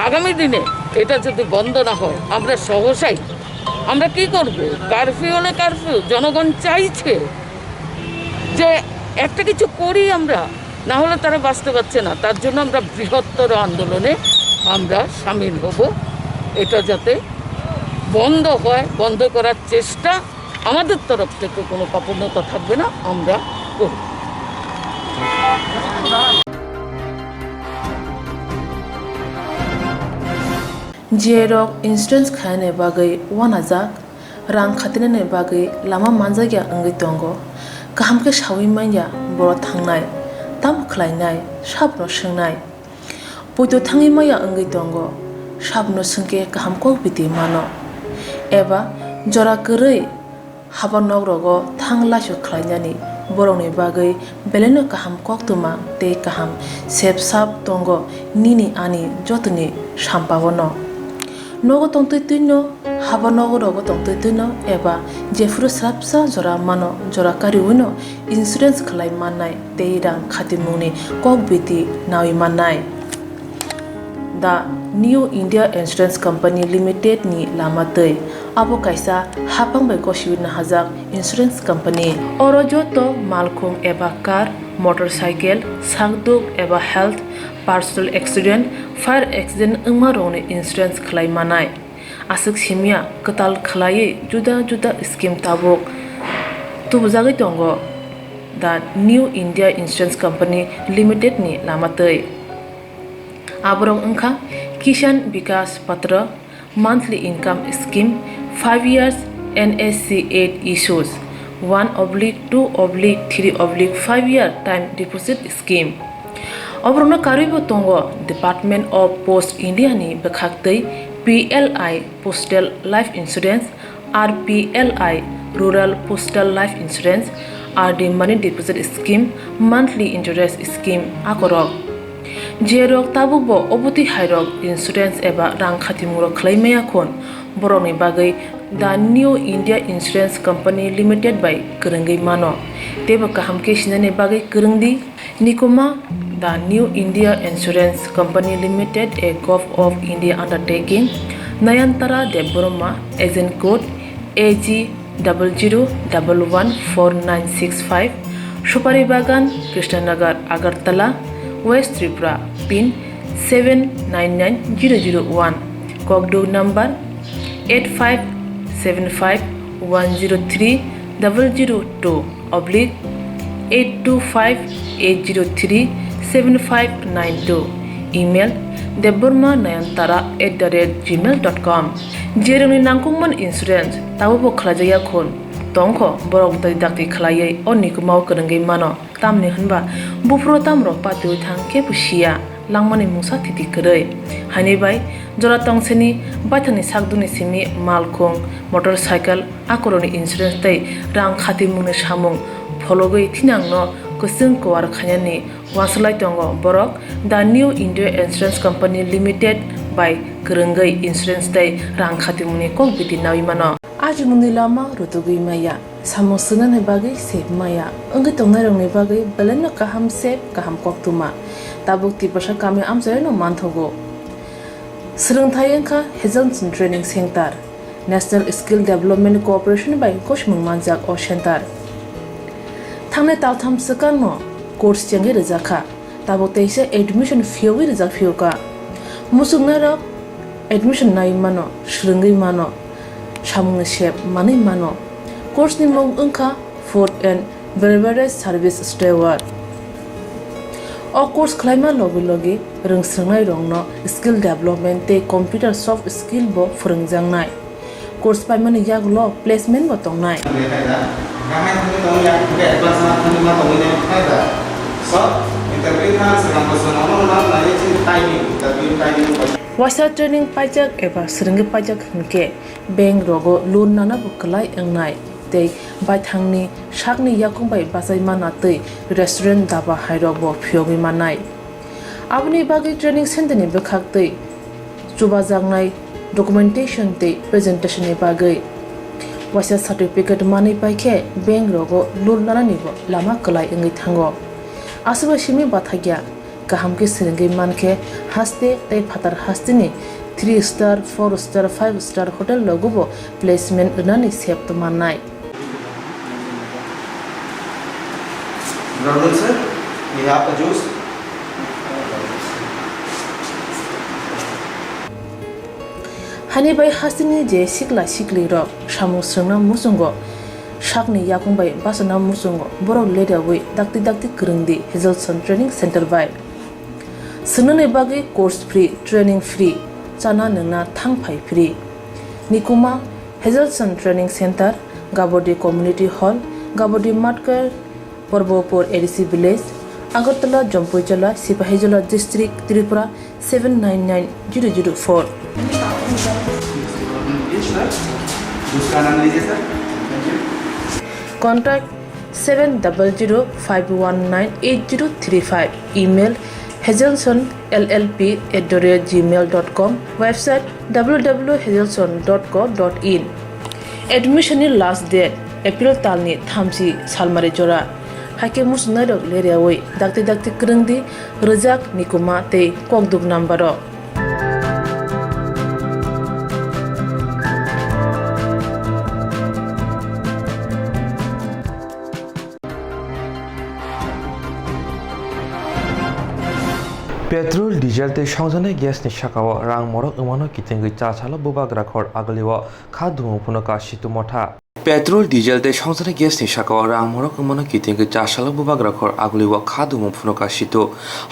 আগামী দিনে এটা যদি বন্ধ না হয়, আমরা সহসাই, আমরা কি করব? কারফিউ হলে কারফিউ, জনগণ চাইছে যে একটা কিছু করি আমরা, না হলে তারা বাঁচতে পারছে না। তার জন্য আমরা বৃহত্তর আন্দোলনে আমরা সামিল হব, এটা যাতে বন্ধ হয়, বন্ধ করার চেষ্টা আমাদের তরফ থেকে কোনো কাপড় নেতা থাকবে না, আমরা করব। G I rok insurance khaina bagwi uanajak, rang khatinani bagwi lama manjakya wngwi tongo. Kaham khe saui manya borok thangnai, tamo khlainai, sabono swngnai. Poito thangwi maya wngwi tongo, sabono swngkhe kaham kok biti mano. Eba jora kwrwi haba nok rogo thang laisu khlainani borokni bagwi belaino kaham koktwma tei kaham sep sap tongo nini ani jotoni sampao no. Nogo tongtwi twino, haba nogo rogo tongtwi twino eba jephuru swrapsa jora mano jora kariwino insurance khlai mannai tei rang khatimungni kok biti nawi mannai. The New India Insurance Company Limited ni lama twi. Abo kaisa haphang bai gosiwi nahajak insurance company. Oro joto malkhung eba car, motorcycle, sakduk eba health, personal accident, fire accident wngma rokni insurance khlai manai. Aswk simya kwtal khlaiwi juda juda scheme tabuk tubujagwi tongo the New India Insurance Company Limited ni lama twi. Aborok wngkha Kisan Vikas Patra, monthly income scheme, five years N S C eight issues, one oblique two oblique three oblique five year time deposit scheme. Oborokno karwibo tongo Department of Post India ni bwkhaktwi P L I Postal Life Insurance, R P L I Rural Postal Life Insurance, R D Money Deposit Scheme, Monthly Interest Scheme akorok. Jerok tabukbo obotwi hairok insurance eba rang khatimungrok khlai maya khun, borokni bagwi The New India Insurance Company Limited bai kwrwngwi mano, teibo kaham khe sinani bagwi kwrwng di. Nikuma, The New India Insurance Company Limited, a Govt of India undertaking, Nayantara Debbarma, agent code A G double zero double one four nine six five, Supari Bagan, Krishnanagar, Agartala, West Tripura, pin seven nine nine zero zero one, kokduk number eight five seven five one zero three double zero two oblique eight two five eight zero three seven five nine two, email debbarma nayantara at the rate gmail dot com. Jerokni nangkukmani insurance tabukbo khlaijakya khun tongkho, borok dakti dakti khlaiwi o nikumao kwrwngwi mano. Tamni hwnba buphuru tamrok patiwi thang kebo siya, langmani mungsa thiti kwrwi. Haini bai jora tongseni baithangni sakdukni simi malkhung, motorcycle, akorokni insurance tei rang khatimungni samung phologwi thinangno kwchwng kuar khainani uansuk lai tongo borok The New India Insurance Company Limited bai kwrwngwi insurance tei rang khatimungni kok biti naui mano. Ajimungni lama rutugwi maya, samung swngnani bagwi sep maya, wngwi tongnairokni bagwi belaino kaham sep, kaham koktwma. Tabuk Tiprasa kami amchairokno manthogo. Swrwngthai wngkha Hazelson Training Center. National Skill Development Corporation bai gosimung manjak o center. Thangnai taltham swkangno course chengwi rwjakha. Tabuk teisa admission phiyogwi rijak phiyokha. Muchungnairok admission naiwi mano, swrwngwi mano, samungni sep manwi mano. Course ni mung wngkha Food and Beverage Service Steward. O course khlaima logi logi rwngswrwngnairokno skill development tei computer soft skill bo phwrwngjaknai. Course paimani yagulo placement bo tongnai. Waisa training paijak eba swrwngwi paijak hwnkhe bank rogo loan nana bo kwlai wngnai tei baithangni sakni yakung bai bachai mana tei restaurant, daba hairok bo phiyogwi mannai. Aboni bagwi training center ni bwkhak tei chubajaknai documentation tei presentation ni bagwi waisa certificate manwi paikhe bank rogo loan nanani bo lama kwlai wngwi thango. Aswkbai simi bathakya kaham khe swrwngwi mankhe haste tei phatar hasteni three star, four star, five star hotel rogo bo placement rwnani sep mannai. Good afternoon, sir. We have a juice. Hani bai hasteni je sikla siklirok samung swrwngna muchungo, sakni yakung bai bachana muchungo, borok ledaui dakti dakti kwrwng di Hazelson Training Center bai. Swngnani bagwi course free, training free, chana nwngna thang phai free. Nikuma Hazelson Training Center, Gabodi Community Hall, Gabodi Matkar, Porbopur A D C Village, Agartala, Jampuijala, Sipahijola District, Tripura seven nine nine zero zero four. Contact seven double zero five one nine eight zero three five. Email hazelson L L P at the rate gmail dot com. Website W W W hazelson dot co dot in. Admission ni last date April talni thamchi salmari jora. Haikhe muchungnairok leriaui dakti dakti kwrwng di, rwjak, nikuma tei kokduk number o. Petrol, diesel tei songjaknai gas ni sakao rang morok wngmano kitingwi chasalo bubagra khor agulio kha dumo phunukha Situ Motha. Petrol, diesel tei songjaknai gas ni sakao rang morok wngmano kitingwi chasalo bubagra khor agulio kha dumo phunukha Situ.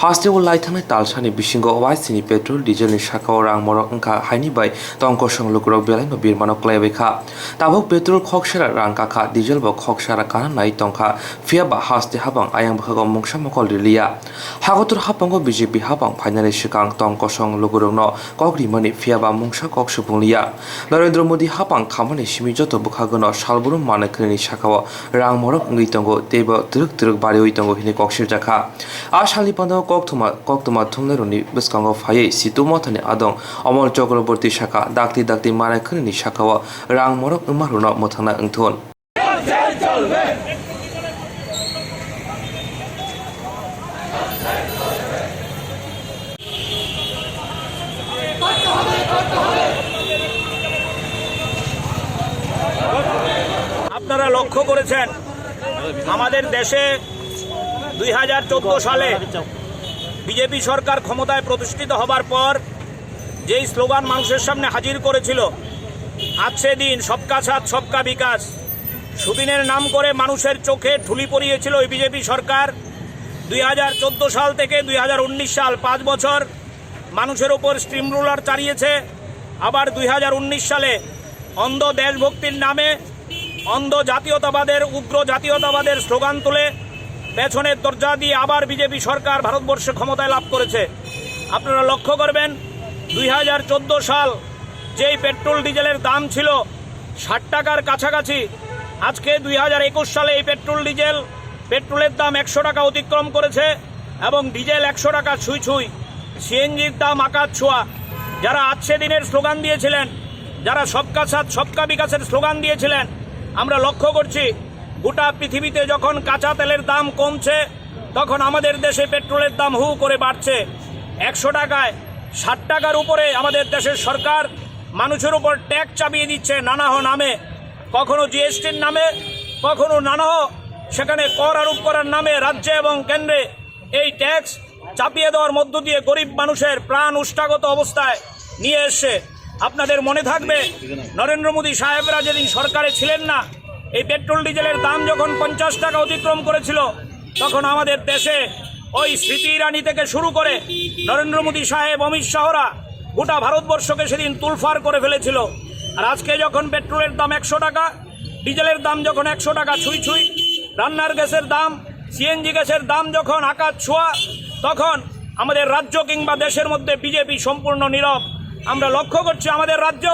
Hasteo lai thangnai talsani bisingo waisini petrol, diesel ni sakao rang morok wngkha haini bai tong kosong lukurok belaino birmano klaiwi kha. Tabuk petrol khok sera rang kakha, diesel bo khok sera kana nai tongkha, phiya ba haste habang ayang bwkhago mungsa mokol riliya. Hakotor hapango B J P habang phainani swkang tong kosong lukurokno kok rimani phiya ba mungsa kok supung liya. Narendra Modi habang khamani simi joto bwkhagono salbrum manwi khwnini sakao rang morok wngwi tongo teibo twrwk twrwk bariwi tongo hinwi kok sirjakha. A salni pandao koktwma, koktwma thumnairokni bwskango phaiwi Situ Mothani adong Omol Chakraborty sakha, dakti dakti manai khwnini sakao rang morok wngmarokno mwthangna wngthun. আপনারা লক্ষ্য করেছেন, আমাদের দেশে দুই হাজার চোদ্দ সালে বিজেপি সরকার ক্ষমতায় প্রতিষ্ঠিত হবার পর যেই স্লোগান মানুষের সামনে হাজির করেছিল, আজ সেদিন সবকা সাথ সবকা বিকাশ, সুদিনের নাম করে মানুষের চোখে ঠুলি পরিয়েছিল ওই বিজেপি সরকার। দুই হাজার চোদ্দ সাল থেকে দুই হাজার উনিশ সাল, পাঁচ বছর মানুষের ওপর স্টিম রোলার চালিয়েছে। আবার দুই হাজার উনিশ সালে অন্ধ দেশভক্তির নামে, অন্ধ জাতীয়তাবাদের, উগ্র জাতীয়তাবাদের স্লোগান তুলে পেছনের দরজা দিয়ে আবার বিজেপি সরকার ভারতবর্ষে ক্ষমতায় লাভ করেছে। আপনারা লক্ষ্য করবেন, দুই হাজার চোদ্দ সাল যেই পেট্রোল ডিজেলের দাম ছিল ষাট টাকার কাছাকাছি, আজকে দুই হাজার একুশ সালে এই পেট্রোল ডিজেল, পেট্রোলের দাম একশো টাকা অতিক্রম করেছে এবং ডিজেল একশো টাকা ছুঁই ছুঁই, সিএনজির দাম আকাশ ছোঁয়া। যারা আজ সেদিনের স্লোগান দিয়েছিলেন, যারা সবকা সাথ সবকা বিকাশের স্লোগান দিয়েছিলেন, আমরা লক্ষ্য করছি গোটা পৃথিবীতে যখন কাঁচা তেলের দাম কমছে, তখন আমাদের দেশে পেট্রোলের দাম হু করে বাড়ছে। একশো টাকায় ষাট টাকার উপরে আমাদের দেশের সরকার মানুষের উপর ট্যাক্স চাপিয়ে দিচ্ছে নানাহ নামে, কখনো জিএসটির নামে, কখনো নানাহ সেখানে কর আরোপ করার নামে রাজ্যে এবং কেন্দ্রে এই ট্যাক্স চাপিয়ে দেওয়ার মধ্য দিয়ে গরিব মানুষের প্রাণ উষ্টাগত অবস্থায় নিয়ে এসছে। আপনাদের মনে থাকবে, নরেন্দ্র মোদী সাহেবরা যেদিন সরকারে ছিলেন না, এই পেট্রোল ডিজেলের দাম যখন পঞ্চাশ টাকা অতিক্রম করেছিল, তখন আমাদের দেশে ওই স্মৃতি ইরানি থেকে শুরু করে নরেন্দ্র মোদী সাহেব, অমিত শাহরা গোটা ভারতবর্ষকে সেদিন তুলফার করে ফেলেছিল। আর আজকে যখন পেট্রোলের দাম একশো টাকা, ডিজেলের দাম যখন একশো টাকা ছুঁই ছুঁই, রান্নার গ্যাসের দাম, সিএনজি গ্যাসের দাম যখন আকাশ ছোঁয়া, তখন আমাদের রাজ্য কিংবা দেশের মধ্যে বিজেপি সম্পূর্ণ নীরব। আমরা লক্ষ্য করছি, আমাদের রাজ্য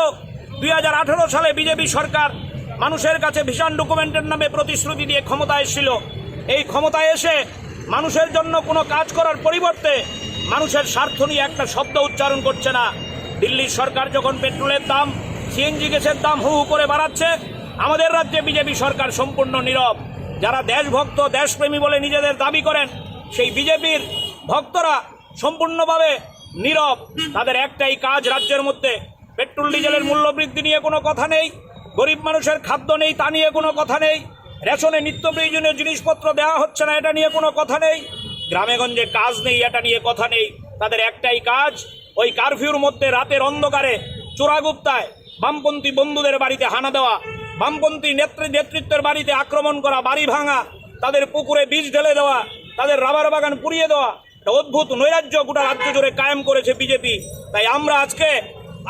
দুই হাজার আঠারো সালে বিজেপি সরকার মানুষের কাছে ভিশন ডকুমেন্টের নামে প্রতিশ্রুতি দিয়ে ক্ষমতায় এসেছিল। এই ক্ষমতায় এসে মানুষের জন্য কোনো কাজ করার পরিবর্তে মানুষের স্বার্থ নিয়ে একটা শব্দ উচ্চারণ করছে না। দিল্লির সরকার যখন পেট্রোলের দাম, সিএনজি গ্যাসের দাম হু হু করে বাড়াচ্ছে, আমাদের রাজ্যে বিজেপি সরকার সম্পূর্ণ নীরব। যারা দেশভক্ত, দেশপ্রেমী বলে নিজেদের দাবি করেন, সেই বিজেপির ভক্তরা সম্পূর্ণভাবে নীরব। তাদের একটাই কাজ, রাজ্যের মধ্যে পেট্রোল ডিজেলের মূল্য বৃদ্ধি নিয়ে কোনো কথা নেই, গরিব মানুষের খাদ্য নেই তা নিয়ে কোনো কথা নেই, রেশনে নিত্য প্রয়োজনীয় জিনিসপত্র দেওয়া হচ্ছে না এটা নিয়ে কোনো কথা নেই, গ্রামে গঞ্জে কাজ নেই এটা নিয়ে কথা নেই। তাদের একটাই কাজ, ওই কারফিউর মধ্যে রাতের অন্ধকারে চোরাগুপ্তায় বামপন্থী বন্ধুদের বাড়িতে হানা দেওয়া, বামপন্থী নেতৃ নেতৃত্বের বাড়িতে আক্রমণ করা, বাড়ি ভাঙা, তাদের পুকুরে বিষ ঢেলে দেওয়া, তাদের রাবার বাগান পুড়িয়ে দেওয়া। একটা অদ্ভুত নৈরাজ্য গোটা রাজ্য জুড়ে কায়েম করেছে বিজেপি। তাই আমরা আজকে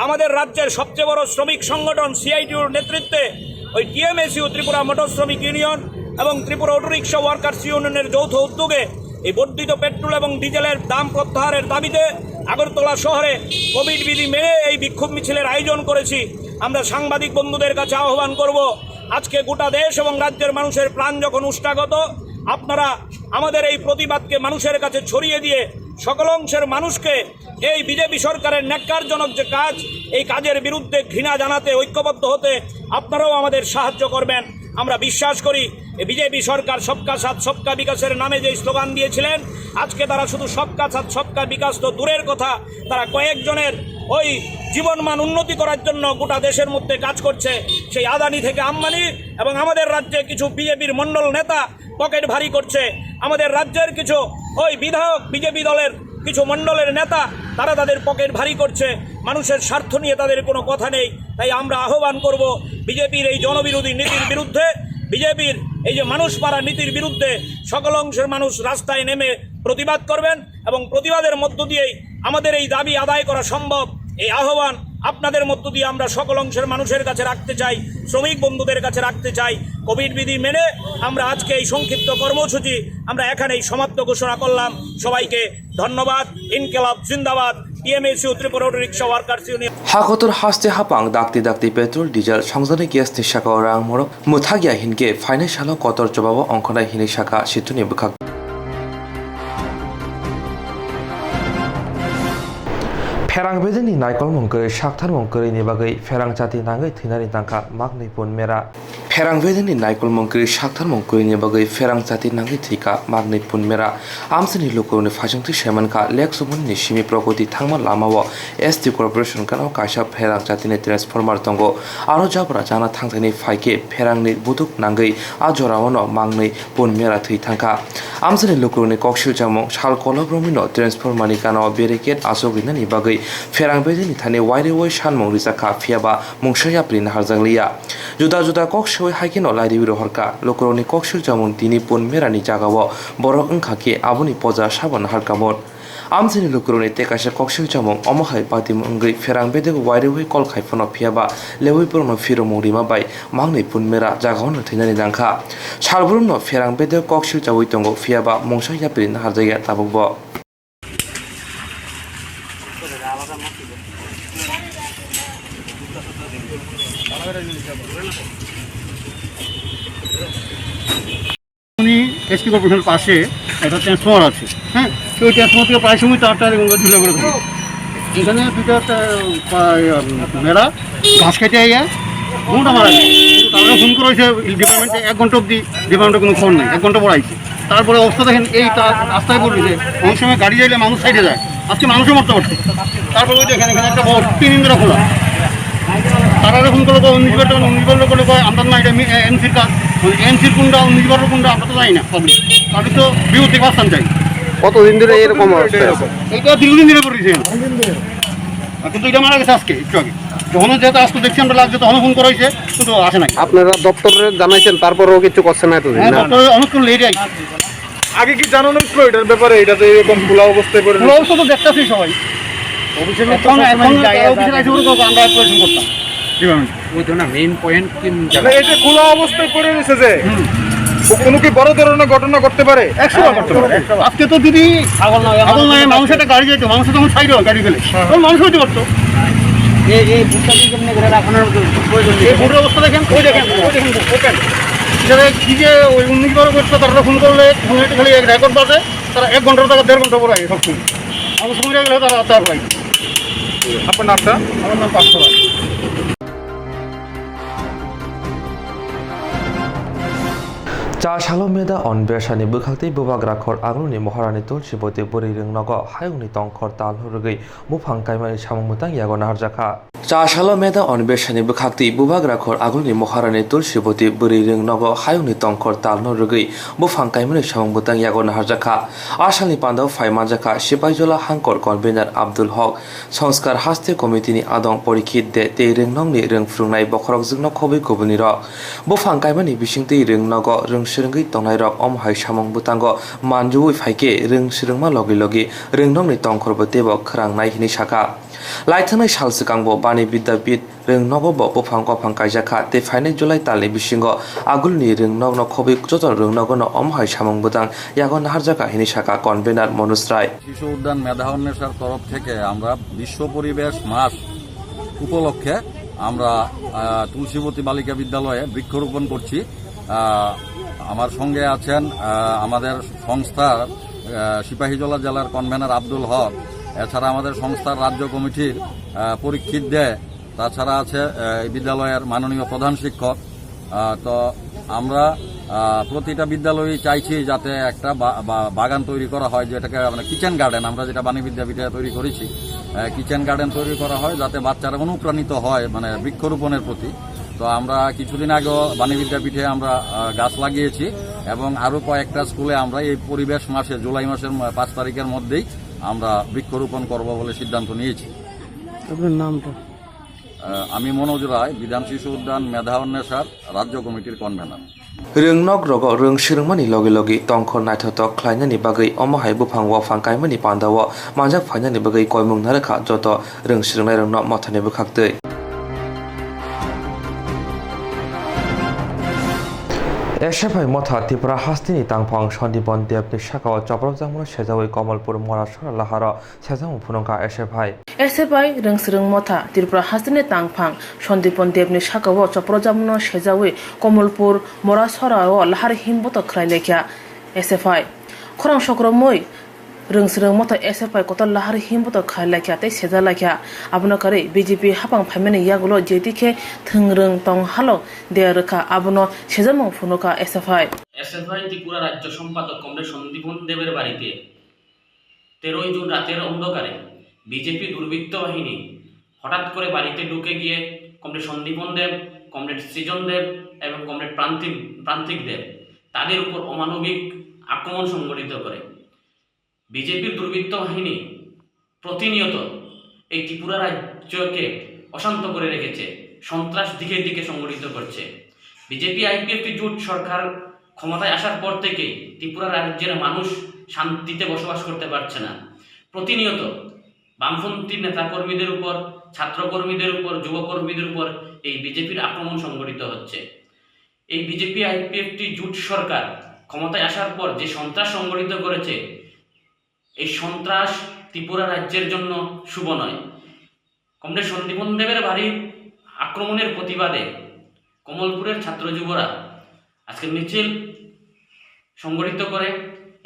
আমাদের রাজ্যের সবচেয়ে বড় শ্রমিক সংগঠন সিআইটিউর নেতৃত্বে ওই টিএমএসইউ, ত্রিপুরা মোটর শ্রমিক ইউনিয়ন এবং ত্রিপুরা অটোরিকশা ওয়ার্কার্স ইউনিয়নের যৌথ উদ্যোগে এই বর্ধিত পেট্রোল এবং ডিজেলের দাম প্রত্যাহারের দাবিতে আগরতলা শহরে কোভিড বিধি মেনে এই বিক্ষোভ মিছিলের আয়োজন করেছি। আমরা সাংবাদিক বন্ধুদের কাছে আহ্বান করব, আজকে গোটা দেশ এবং রাজ্যের মানুষের প্রাণ যখন উষ্টাগত, আপনারা আমাদের এই প্রতিবাদকে মানুষের কাছে ছড়িয়ে দিয়ে সকল অংশের মানুষকে এই বিজেপি সরকারের ন্যাক্কারজনক যে কাজ, এই কাজের বিরুদ্ধে ঘৃণা জানাতে, ঐক্যবদ্ধ হতে আপনারাও আমাদের সাহায্য করবেন। আমরা বিশ্বাস করি, এই বিজেপি সরকার সবকা সাথ সবকা বিকাশের নামে যে স্লোগান দিয়েছিলেন, আজকে তারা শুধু সবকা সাথ সবকা বিকাশ তো দূরের কথা, তারা কয়েকজনের ওই জীবনমান উন্নতি করার জন্য গোটা দেশের মধ্যে কাজ করছে। সেই আদানি থেকে আম্বানি এবং আমাদের রাজ্যে কিছু বিজেপির মণ্ডল নেতা পকেট ভারী করছে। আমাদের রাজ্যের কিছু ওই বিধায়ক বিজেপি দলের কিছু মণ্ডলের নেতা, তারা তাদের পকেট ভারী করছে, মানুষের স্বার্থ নিয়ে তাদের কোনো কথা নেই। তাই আমরা আহ্বান করব বিজেপির এই জনবিরোধী নীতির বিরুদ্ধে, বিজেপির এই যে মানুষ মারা নীতির বিরুদ্ধে সকল অংশের মানুষ রাস্তায় নেমে প্রতিবাদ করবেন এবং প্রতিবাদের মধ্য দিয়েই আমাদের এই দাবি আদায় করা সম্ভব। এই আহ্বান আপনাদের মধ্য দিয়ে আমরা সকল অংশের মানুষের কাছে রাখতে চাই, শ্রমিক বন্ধুদের কাছে রাখতে চাই। কোভিড বিধি মেনে আমরা আজকে এই সংক্ষিপ্ত কর্মসূচি আমরা এখানেই সমাপ্ত ঘোষণা করলাম। সবাইকে ধন্যবাদ। ইনকিলাব জিন্দাবাদ। টিএমএসইউ, Tripura auto rickshaw workers union. Hakotor haste hapang dakti dakti petrol, diesel, songjani gas ni saka o rang morok mwthakya hinkhe phainai salo kotor chobao ongkhornai hinwi saka situni bwkhak. Pherang bedeni naikolmung kwrwi saktharmung kwrwini bagwi pherang chati nangwi thwinani tangkha Magni Pun Mera. Pherang bedeni naikolmung kwrwi saktharmung kwrwini bagwi pherang chati nangwi thwikha Magni Pun Mera. Amchaini lukurokni phaisingtwi saimankha, Lake Sumunini simi Pragati thangma lamao S T Corporation gana kaisa pherang chatini transformer tongo. Aro jabra chana thangthani phaikhe pherangni buduk nangwi a joraono Magni Pun Mera thwi thangkha. Amchaini lukurokni kok silchamung, sal kolok romwino transformer ni gana o barricade aswk rinani bagwi pherang bedeni thani wairiwi sanmung rijakha, phiyaba mungsa yapri naharjakliya. Juda juda kok sewi hai kheno lairiwi rohorkha. Lukurokni kok silchamung tini Pun Merani jagao borok wngkha khe aboni poja sabo naharkamung. Amchaini lukurokni tei kaisa kok silchamung omo hai batimung wngwi pherang bedek wairiwi kol khai phano, phiyaba lewi borokno phiromung rima bai Magni Pun Mera jagaono thwinani nangkha. Salbrumno pherang bedek kok silchawi tongo, phiyaba mungsa yapri naharjakya tabukbo. উনি এসটি কর্পোরেশনের পাশে একটা ট্রান্সফরমার আছে, হ্যাঁ, তো ওই ট্রান্সফরমার থেকে প্রায় সময় তার টার এগুলো ঢিলা করে থাকে। এখানে দুটো একটা, আহ, মেয়েরা ঘাস খেতে আইয়া ঘন্টা মারা যায়, কিন্তু তারা ফোন করে হয়েছে ডিপার্টমেন্টে, এক ঘন্টা অবধি ডিপার্টমেন্টে কোনো ফোন নেই, এক ঘন্টা পর আইছে। তারপরে অবস্থা দেখেন, এই তা-, রাস্তায় পড়ে যে অনেক সময় গাড়ি যাইলে মানুষ সাইডে যায়, আজকে মানুষও মরতে পারছে। তারপরে ওই দেখেন, এখানে একটা বড় তিন ইঞ্চি খোলা, তারা যখন করে কয় উনিশ বার, তখন উনিশ বার করে কয়, "আমরা না, এটা মি-, এ, এমসির কাজ।" ওই এমসির কোনটা, উনিশ বারো কোনটা, আমরা তো জানি না, পাবলিক। পাবলিক তো বিপদ থেকে বাঁচতাম চাই। কতদিন ধরে এরকম অবস্থা আছে? এটা দীর্ঘদিন ধরে পড়েছে। আর কিন্তু এটা মারা গেছে আজকে, একটু আগে। যখন যেহেতু আজকে দেখছি আমরা লাগছে, তখন ফোন করা হয়েছে, কিন্তু আসে নাই। আপনারা দপ্তরে জানাইছেন, তারপরেও কিছু করছে না এতদিন, হ্যাঁ, না? দপ্তরে অনেকক্ষণ লেট আইছে। আগে কি জানানো হয়েছিল এটার ব্যাপারে? এটা তো এরকম খোলা অবস্থায় পড়ে খোলা রয়েছে। অবস্থা তো দেখতাছি সবাই। অফিসের লোক তো এখন, সবসময় এখন যায়, তারা যায়, অফিসে যায়। আইসে বলবো, "আমরা অপারেশন করতাম।" জি, ম্যাম। ওই তো না, মেইন পয়েন্ট কি না, এটা খোলা অবস্থায় পড়ে রয়েছে যে, হুম। ও কোনো কি বড় ধরনের ঘটনা ঘটতে পারে? একশো বার ঘটতে পারে। আজকে তো দিদি ছাগল নয়, ছাগল নয়, মানুষ একটা গাড়ি যেত, মানুষ তখন সাইডে হয় গাড়ি ফেলে। হ্যাঁ। তখন মানুষ হইতে পারতো। এই, এই বুকটা কি কেমনে করে রাখানোর প্রয়োজন নেই? এই বুটের অবস্থা দেখেন, ওই দেখেন, ওই দেখেন, ওই দেখেন। এখানে কি যে ওই উনিশ বারো করছে, তারা ফোন করলে, ফোন একটা খালি এক রেকর্ড বাজে, তারা এক ঘন্টার জায়গায় দেড় ঘন্টা পরে আগে সব সময়। আমার সময় হয়ে গেলে তারা, তারা ভাই। আপনার নামটা? আমার নাম পার্থ রায়। Cha salo meda on bersani bwkhaktwi bubagra khor aguluni Maharani Tulsiboti bwrwi rwngnogo hayungni tongkhor talno rwgwi buphang kaimani samung mwtang yago naharjakha. Cha salo meda on bersani bwkhaktwi bubagra khor aguluni Maharani Tulsiboti bwrwi rwngnogo hayungni tongkhor talno rwgwi buphang kaimani samung mwtang yago naharjakha. A salni pandao phai manjakha Sipaijola Hangkor convener Abdul Hok, Sanskar Haste Committee ni adong Porikhit De tei rwngnokni rwng phwrwngnai bokhorok jwkno khobwi kubunirok. Buphang kaimani bisingtwi rwngnogo rwng swrwngwi tongnairok omo hai samung bwtango manjui phaikhe rwng swrwngma logi logi rwngnokni tongkhorbo teibo khwrangnai hinwi sakha. Laithangnai sal swkangbo Bani Vidyapith rwngnogo bo buphang kophang kaijakha tei phainai July talni bisingo agulni rwngnokno khobwi joto rwngnogono omo hai samung bwtang yago naharjakha hinwi sakha convener Manoj Rai. শিশু উদ্যান মেধা অন্বেষার তরফ থেকে আমরা বিশ্ব পরিবেশ মাস উপলক্ষে আমরা, আহ, তুলসীবতী বালিকা বিদ্যালয়ে বৃক্ষরোপণ করছি। আহ, আমার সঙ্গে আছেন, আহ, আমাদের সংস্থার, আহ, সিপাহীজলা জেলার কনভেনর আব্দুল হক, এছাড়া আমাদের সংস্থার রাজ্য কমিটির, আহ, পরীক্ষিত দে, তাছাড়া আছে, আহ, এই বিদ্যালয়ের মাননীয় প্রধান শিক্ষক। আহ, তো আমরা, আহ, প্রতিটা বিদ্যালয়েই চাইছি যাতে একটা বা-, বা-, বাগান তৈরি করা হয়, যেটাকে আমরা কিচেন গার্ডেন, আমরা যেটা বাণী বিদ্যাপীঠে তৈরি করেছি, আহ, কিচেন গার্ডেন তৈরি করা হয়, যাতে বাচ্চারা অনুপ্রাণিত হয়, মানে, বৃক্ষরোপণের প্রতি। তো আমরা কিছুদিন আগেও বাণী বিদ্যাপীঠে আমরা, আহ, গাছ লাগিয়েছি। এবং আরও কয়েকটা স্কুলে আমরা এই পরিবেশ মাসে, জুলাই মাসের ম-, পাঁচ তারিখের মধ্যেই আমরা বৃক্ষরোপণ করব বলে সিদ্ধান্ত নিয়েছি। আপনার নামটা? আহ, আমি মনোজ রায়, বিধান শিশু উদ্যান মেধা অন্বেষার রাজ্য কমিটির convenor. Rwngnok rogo rwng swrwngmani logi logi tongkhor naithotok khlainani bagwi omo hai buphang waphang kaimani pandao manjak phainani bagwi koimung narwkha joto rwng swrwngnairokno mothani bwkhaktwi. S F I motha Tripura hasteni tangphang Sandipon Debni sakao chopropjakmano sejawi Komolpur Morasora laharo sejakmung phunukha S F I. S F I rwng swrwng motha Tripura hasteni tangphang Sandipon Debni sakao chopropjakmano sejawi Komolpur Morasora o lahar himboto khlai lekha S F I. Khorang sokromwi rwng swrwng motha S F I kotor lahar himboto khai laikha tei seja laikha. Abono karwi B J P hapang phaimani yagulo jeti khe thwng rwng tong halo de rwkha, abono sejakmung phunukha S F I. S F I Tripura রাজ্য সম্পাদক কমরেড সন্দীপন দেবের বাড়িতে তেরোই জুন রাতের অন্ধকারে বিজেপি দুর্বৃত্ত বাহিনী হঠাৎ করে বাড়িতে ঢুকে গিয়ে কমরেড সন্দীপন দেব, কমরেড সৃজন দেব এবং কমরেড প্রান্তিক, প্রান্তিক দেব তাদের উপর অমানবিক আক্রমণ সংঘটিত করে। বিজেপির দুর্বৃত্ত বাহিনী প্রতিনিয়ত এই ত্রিপুরা রাজ্যকে অশান্ত করে রেখেছে, সন্ত্রাস দিকে দিকে সংগঠিত করছে। বিজেপি আইপিএফটি জোট সরকার ক্ষমতায় আসার পর থেকেই ত্রিপুরা রাজ্যের মানুষ শান্তিতে বসবাস করতে পারছে না। প্রতিনিয়ত বামপন্থী নেতাকর্মীদের উপর, ছাত্রকর্মীদের উপর, যুবকর্মীদের উপর এই বিজেপির আক্রমণ সংঘটিত হচ্ছে। এই বিজেপি আইপিএফটি জোট সরকার ক্ষমতায় আসার পর যে সন্ত্রাস সংঘটিত করেছে, এই সন্ত্রাস ত্রিপুরা রাজ্যের জন্য শুভ নয়। কমরেড সন্দীপন দেবের বাড়ির আক্রমণের প্রতিবাদে কমলপুরের ছাত্র যুবরা আজকে মিছিল সংগঠিত করে।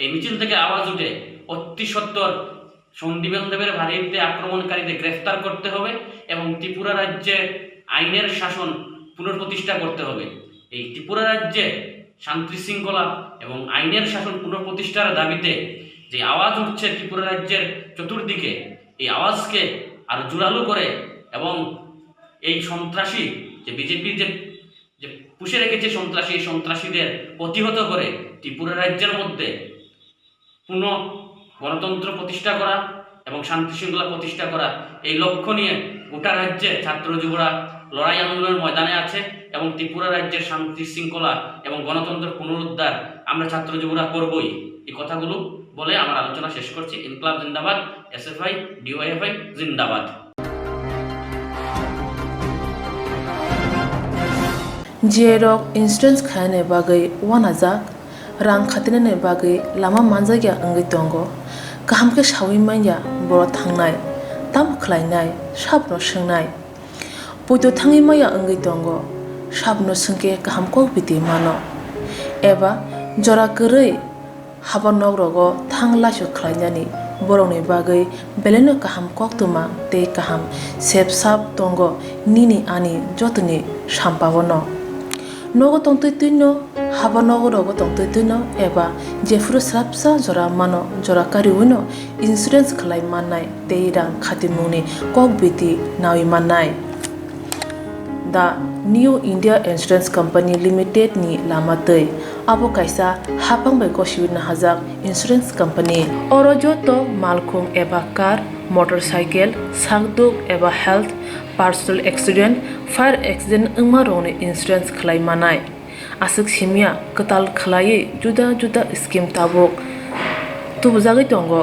এই মিছিল থেকে আওয়াজ উঠে, অতি সত্বর সন্দীপন দেবের বাড়িতে আক্রমণকারীদের গ্রেফতার করতে হবে এবং ত্রিপুরা রাজ্যে আইনের শাসন পুনঃপ্রতিষ্ঠা করতে হবে। এই ত্রিপুরা রাজ্যে শান্তি শৃঙ্খলা এবং আইনের শাসন পুনঃপ্রতিষ্ঠার দাবিতে যে আওয়াজ উঠছে ত্রিপুরা রাজ্যের চতুর্দিকে, এই আওয়াজকে আরো জোরালো করে এবং এই সন্ত্রাসী, যে বিজেপি যে, যে পুষে রেখেছে সন্ত্রাসী, এই সন্ত্রাসীদের প্রতিহত করে ত্রিপুরা রাজ্যের মধ্যে পুনঃ গণতন্ত্র প্রতিষ্ঠা করা এবং শান্তি শৃঙ্খলা প্রতিষ্ঠা করা, এই লক্ষ্য নিয়ে গোটা রাজ্যে ছাত্র যুবরা লড়াই আন্দোলনের ময়দানে আছে এবং ত্রিপুরা রাজ্যের শান্তি শৃঙ্খলা এবং গণতন্ত্র পুনরুদ্ধার আমরা ছাত্র যুবরা করবই। এই কথাগুলো বলে আমার আলোচনা শেষ করছি। ইনকলাব জিন্দাবাদ, এসএফআই, ডিওয়াইএফআই জিন্দাবাদ। J rok insurance khainani bagwi uanajak, rang khatinani bagwi lama manjakya wngwi tongo. Kaham khe saui manya borok thangnai, tamo khlainai, sabono swngnai. Poito thangwi manya wngwi tongo, sabono swngkhe kaham kok biti mano. Eba jora kwrwi haba nok rogo thang laisok khlainani borokni bagwi belaino kaham koktwma tei kaham sep sap tongo nini ani jotoni sampao no. Nogo tongtwi twino, haba nogo rogo tongtwi twino eba jephuru swrapsa jora mano, jora kariwino insurance khlai mannai tei rang khatimungni kok biti nawi mannai. The New India Insurance Company Limited ni lama twi. Abo kaisa haphang bai gosiwi nahajak insurance company. Oro joto malkhung eba car, motorcycle, sakduk eba health, personal accident, fire accident wngma rokni insurance khlai manai. Aswk simya kwtal khlaiwi juda juda scheme tabuk tubujagwi tongo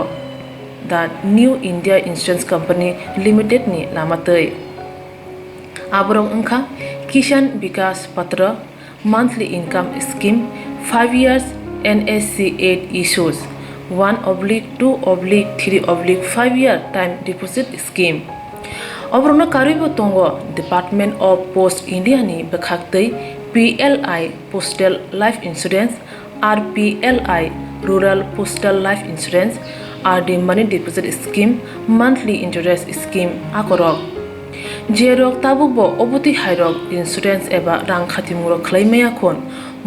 The New India Insurance Company Limited ni lama twi. Aborok wngkha Kisan Vikas Patra, monthly income scheme, five years N S C eight issues, one oblique two oblique three oblique five year time deposit scheme. Oborokno karwibo tongo Department of Post India ni bwkhaktwi P L I Postal Life Insurance, R P L I Rural Postal Life Insurance, R D Money Deposit Scheme, Monthly Interest Scheme akorok. Jerok tabukbo obotwi hairok insurance eba rang khatimungrok khlai maya khun,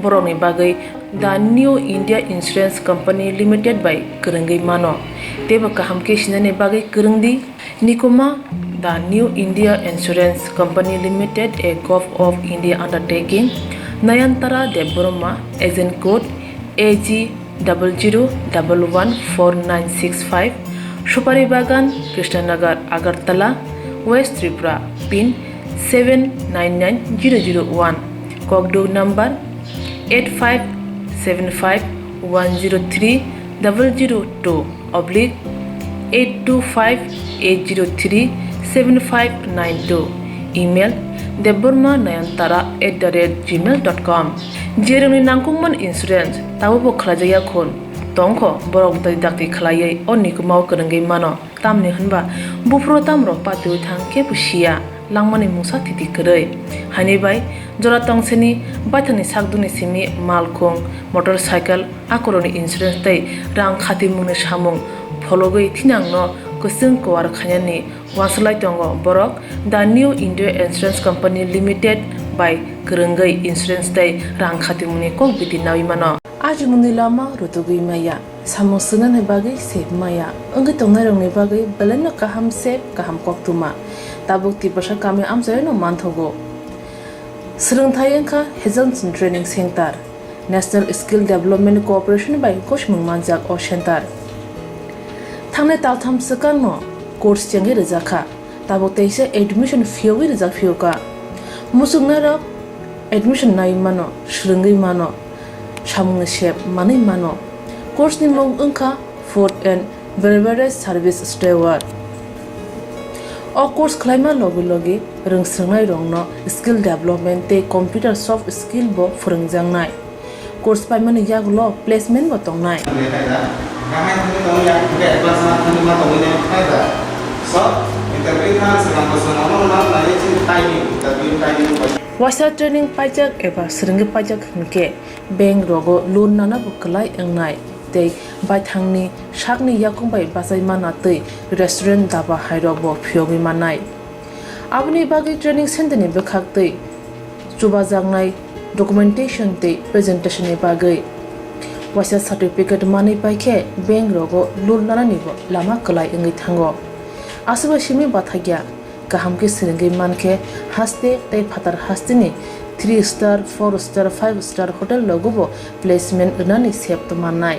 borokni bagwi The New India Insurance Company Limited bai kwrwngwi mano. Teibo kaham khe sinani bagwi kwrwng di. Nikoma, The New India Insurance Company Limited, a Govt of India undertaking, Nayantara Debbarma, Agent Code, A G double zero double one four nine six five, Supari Bagan, Krishnanagar, Agartala, West Tripura, pin seven nine nine zero zero one, kokduk number eight five seven five one zero three double zero two oblique eight two five eight zero three seven five nine two, email debbarma nayantara at the rate gmail dot com. Jerwngni nangkukmani insurance tabukbo khlaijakya khun tongkho, borok dakti dakti khlaiwi o nikumao kwrwngwi mano, tamni hwnba buphuru tamrok patiwi thang kebo siya langmani mungsa thiti kwrwi. Haini bai jora tongsini baithangni sakdukni simi malkhung, motorcycle, akorokni insurance tei rang khatimungni samung phologwi thinangno kwchwng kuar khainani uansuk lai tongo borok The New India Insurance Company Limited bai kwrwngwi insurance tei rang khatimungni kok biti naui mano. Ajimungni lama rutugwi maya, samung swngnani bagwi sep maya, wngwi tongnairokni bagwi belaino kaham sep, kaham koktwma. Tabuk Tiprasa kami amchaino manthogo. Swrwngthai wngkha Hazelson Training Center. National Skill Development Corporation bai gosimung manjak o center. Thangnai taltham swkangno course chengwi rwjakha, tabuk teisa admission phiyogwi rwjak phiyokha. Muchungnairok admission naiwi mano, swrwngwi mano, samungni sep manwi mano. Course ni mung wngkha Food and Beverage Service Steward. O course khlaima logi logi rwngswrwngnairokno skill development tei computer soft skill bo phwrwngjaknai. Course paimani yagulo placement bo tongnai. Waisa training paijak eba swrwngwi paijak hwnkhe bank rogo loan nana bo kwlai wngnai tei baithangni sakni yakung bai bachai mana tei restaurant, daba hairok bo phiyogwi mannai. Aboni bagwi training center ni bwkhak tei chubajaknai documentation tei presentation ni bagwi waisa certificate manwi paikhe bank rogo loan nanani bo lama kwlai wngwi thango. Aswkbai simi bathakya. Kaham khe swrwngwi mankhe haste tei phatar hasteni three star, four star, five star hotel rogobo placement rwnani sep tongmannai.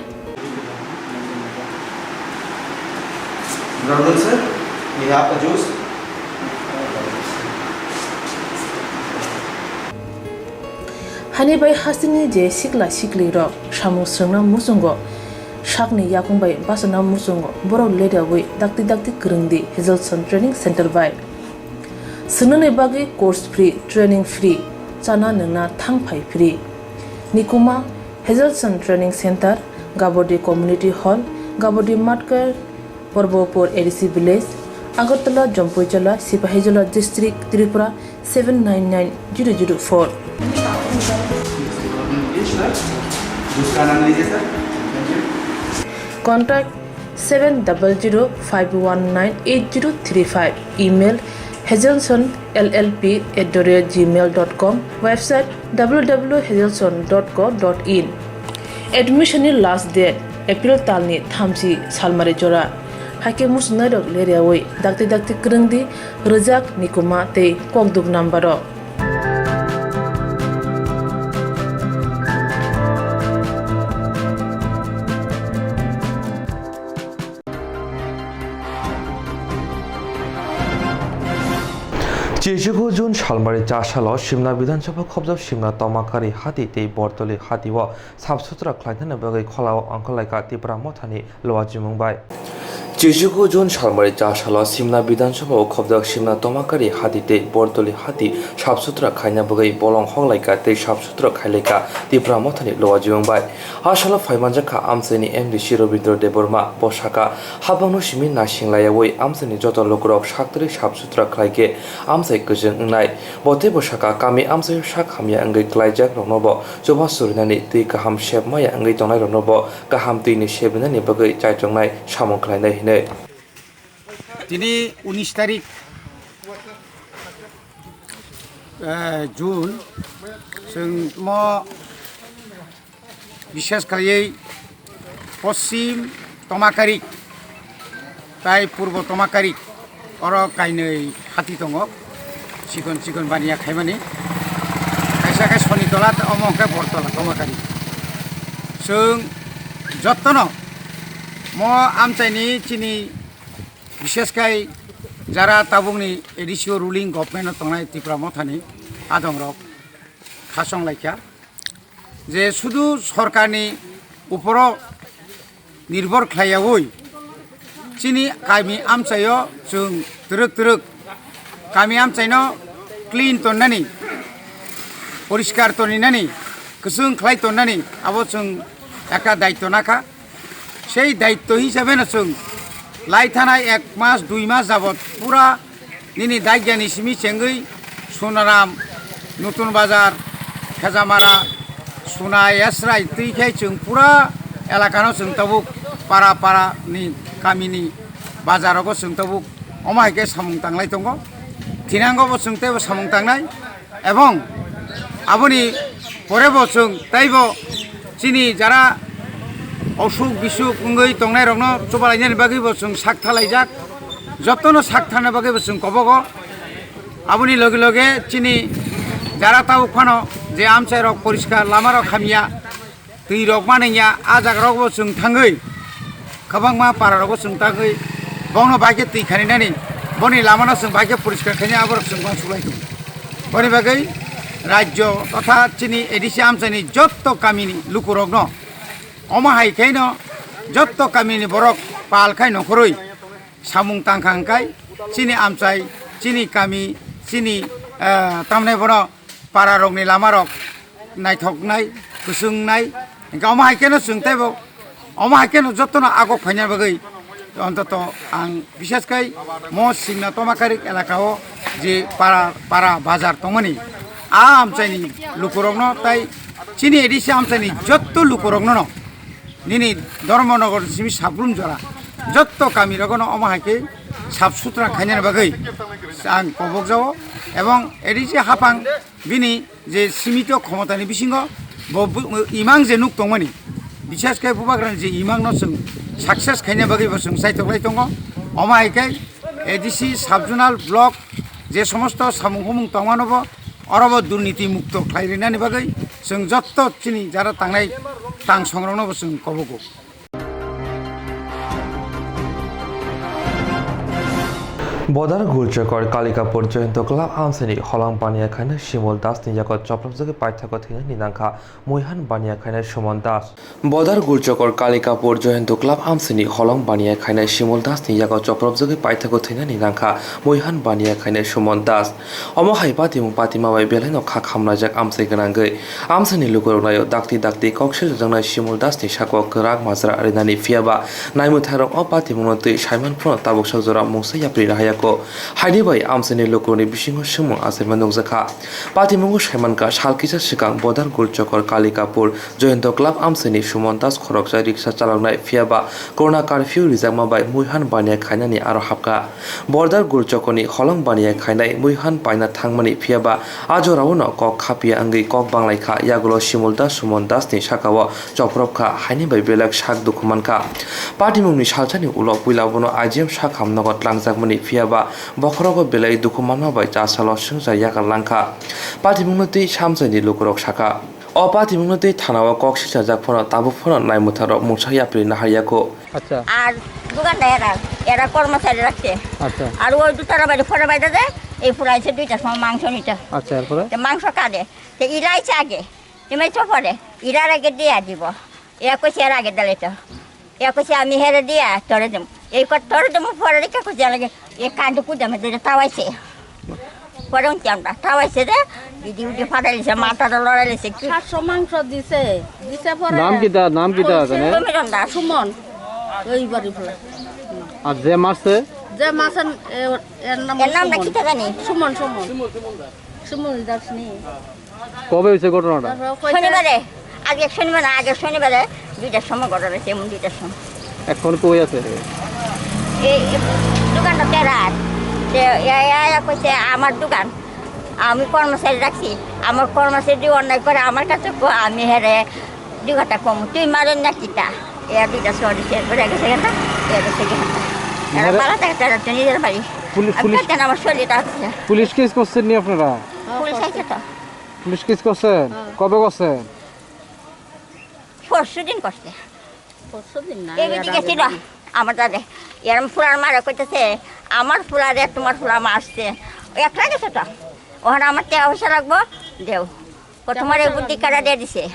Good afternoon, sir. We have a juice. Hani bai hasteni je sikla siklirok samung swrwngna muchungo, sakni yakung bai bachana muchungo, borok leryawi dakti dakti kwrwngdi Hazelson Training Center bai. Swngnani bagwi course free, training free, chana nwngna thang phai free. Nikuma Hazelson Training Center, Gabodi Community Hall, Gabodi Matkar, Porbopur A D C Village, Agartala, Jampuijala, Sipahijola District, Tripura seven nine nine zero zero four. Contact seven double zero five one nine eight zero three five. Email hazelson L L P at the rate gmail dot com. Website W W W hazelson dot co dot in. Admission ni last date April talni thamchi salmari jora. Haikhe muchungnairok leryawi dakti dakti kwrwngdi rwjak Nikuma tei kokduk number o. Chichugo June salmari cha salo Simna Bidhan Sabha khobjak Simna Tomakari hati tei Bortoli hati o sap sutra khlainani bagwi kholao ongkhorlaikha Tipra Mothani Luachimung bai. Chichugo June salmari cha salo Simna Bidhan Sabha o khobjak Simna Tomakari hati tei Bortoli hati sap sutra khlaina bagwi bolong hoklaikha tei sap sutra khailaikha Tipra Mothani Luachimung bai. A salo phaimanjakha amchaini M D C Robindra Debbarma. Bo sakha, habangno simi naising layawi amchaini joto lukurok saktwrwi sap sutra khlaikhe amchai kwchwng wngnai. Bo teibo sakha, kami amchaio sak hamya wngwi klaijak roknobo chubachu rinani twi kaham sep maya wngwi tongnairoknobo kaham twini sep rinani bagwi chaichongnai samung khlainai hinwi. Tini unis tarik, eh, June, chwng mo bishes khaiwi Poschim Tomakari tai Purbo Tomakari, oro kainwi hati tongo, chikon chikon baniya khaimani. Kaisa khe Sonitola, omo hwnkhe Bortola Tomakari. Chwng jotono mo amchaini chini, bishesh khai jara tabukni A D C o ruling government o tongnai Tipra Mothani adongrok khasong laikha je sudu sorkarni uporo nirbhor khlaiyaui chini kami amchaio chwng twrwk twrwk kami amchaino clean tonnani, poriskar toninani, kwchwng khlai tonnani abo chwng ekta daitto nakha. Sei daitto hisabe no chwng lai thanai ek mas, dui mas jabot pura nini daigani simi chengwi Sonaram, Nutun Bazar, Khejamara, Suna, Yasrai twi khai chwng pura elakano chwng tabuk para para ni kamini bazarogo chwng tabuk omo hai khe samung tanglai tongo. Thinango bo chwng teibo samung tangnai. Ebong aboni pore bo chwng teibo chini jara osuk bisuk wngwi tongnairokno chubalainani bagwi bo chwng sak thalaijak, jotono sak thana bagwi bo chwng kobogo. Aboni loge loge chini jara tabuk phano je amchairok poriskar, lamarok hamya, twi rok manengya, ah jaga rok bo chwng thangwi, kwbangma para rok bo chwng thangwi, bongno bai khe twi khaninani, boni lama no chwng bai khe poriskar khainai, aborok chwng bang suklai tongo. Boni bagwi rajyo totha chini A D C amchaini jotto kamini lukurokno omo hai khe no jotto kamini borok pal khai nongkhorwi samung tangkha hwnkhe chini amchai, chini kami, chini, eh, tamni bono para rokni lama rok naithoknai, kwchwngnai, hingke omo hai kheno chwng teibo, omo hai kheno jotono agok phaina bagwi, ontoto ang bishesh khai mo Singna Tomakarik elaka o je para, para bazar tongmani, a amchaini lukurokno tai chini A D C amchaini jotto lukurokno no nini Dharmanagar simi sabrum jora jotto kami rogono omo hai khe sap sutra khainani bagwi ang kobok jao, ebong A D C haphang bini je simito khomotani bisingo bo bu-, imang je nuk tongmani, bishesh khe bubagrani je imangno chwng success khaina bagwi bo chwng chaitok lai tongo. Omo hai khe A D C sub-zonal block je somosto samung humung tongmano bo oro bo durniti mukto khlai rinani bagwi chwng jotto chini jara tangnai tangsongrokno bo chwng kobogo. Bodar Gulchokor Kalikapur Joyonto Club amsini holang baniya khaina Shimol Das ni yago chopropjagwi paithakgo thwinani nangkha Muihan baniya khaina Suman Das. Bodar Gulchokor Kalikapur Joyonto Club amsini holang baniya khaina Shimol Das ni yago chopropjagwi paithakgo thwinani nangkha Muihan baniya khaina Suman Das. Omo hai patimung patima bai belaino kha khamlaijak amchai gwnangwi. Amchaini lukurok naio dakti dakti kok siljaknai Shimol Das ni sako kwrak majra rinani, phiyaba naimwthairok o patimungno twi saiman phano tabuksa jora mungsa yapri rahayako. Haini bai amchaini lukurokni bisingo swngmung achaima nukjakha. Patimungo saimankha sal kisa swkang Bodar Gulchokor Kalikapur Joyonto Club amchaini Suman Das khoroksa riksa chaloknai, phiyaba Corona curfew rijakma bai Muihan baniya khainani aro hapkha. Bodar Gulchokorni holang baniya khainai Muihan paina thangmani, phiyaba a jorao no kok khapya wngwi kok banglaikha, yagulo Shimol Das Suman Das ni sakao chopropkha, haini bai belak sak dukhu mankha. Patimungni salsani ulo puila bono I G M sak hamnogo tlangjakmani, phiyaba bokhorogo belai dukhu manma bai chasalo swngchar yakar langkha. Patimungno twi samchaini lukurok sakha. O patimungno twi thanao kok sichajak phano tabuk phano naimwtharok mungsa yapri naharyaku. Acha. Ar dugan da era, era kormochari rakhe. Acha. Ar oi dutara bari phora bai dade, ei pura aise duita song mangso nita. Acha, erpore? Te mangso kade, te ira aise age, te mai chopore, ira age dia dibo. E koise era age dale to. E koise ami here dia, tore dem. E ko tore dem phora de ka koise lage. E kandu kuda me de tawaise. Pore unti amda tawaise de. Bidi udi phadailise, mata do lorailise ki. সাতশো মাংস দিছে, দিছে পরে নাম কিতা? নাম কিতা জানে? সুমন রান্না, সুমন। ওই বাড়ি ফেলা। আর যে মারছে? যে মারছে, এ, এর নাম এর নাম সুমন। কিতা জানি? সুমন, সুমন। সুমন দাস নি। কবে হয়েছে ঘটনাটা? তারপর কইছে শনিবারে, আগে শনিবার না, আগে শনিবারে দুইটার সময় ঘটনা হয়েছে, এমন দুইটার সময়। এখন কই আছে? এই, এই দোকানটা তেরার। যে, ইয়া, ইয়া, ইয়া কইছে, "আমার দোকান, আমি কর্মচারী রাখছি, আমার কর্মচারী যদি অন্যায় করে আমার কাছে কো, আমি হেরে দুই ঘন্টা কম, তুই মারেন না কিতা?" এ দুইটা সরি শেয়ার করে গেছে ঘন্টা, এ গেছে ঘন্টা। এরা মানে পালা থেকে তেরার জন্য নিজের বাড়ি। পুলিশ, আমি পুলিশ, কেন আমার শরীরটা আছে? পুলিশ কেস করছেন নি আপনারা? পুলিশ আইছে তো। পুলিশ কেস করছেন? হ্যাঁ। কবে করছেন? পরশু দিন করছে। পরশু দিন না, এই এর বেটি আগের গেছিল দিন। আমার দাদা, এরম ফুলার মারে কইতেছে, "আমার ফুলারে তোমার ফুলা মারছে।" ও একলা গেছে তো। ওখানে আমার টেকা পয়সা লাগবো, দেও। ও তোমার এই বুদ্ধি কেডা দিয়ে দিছে?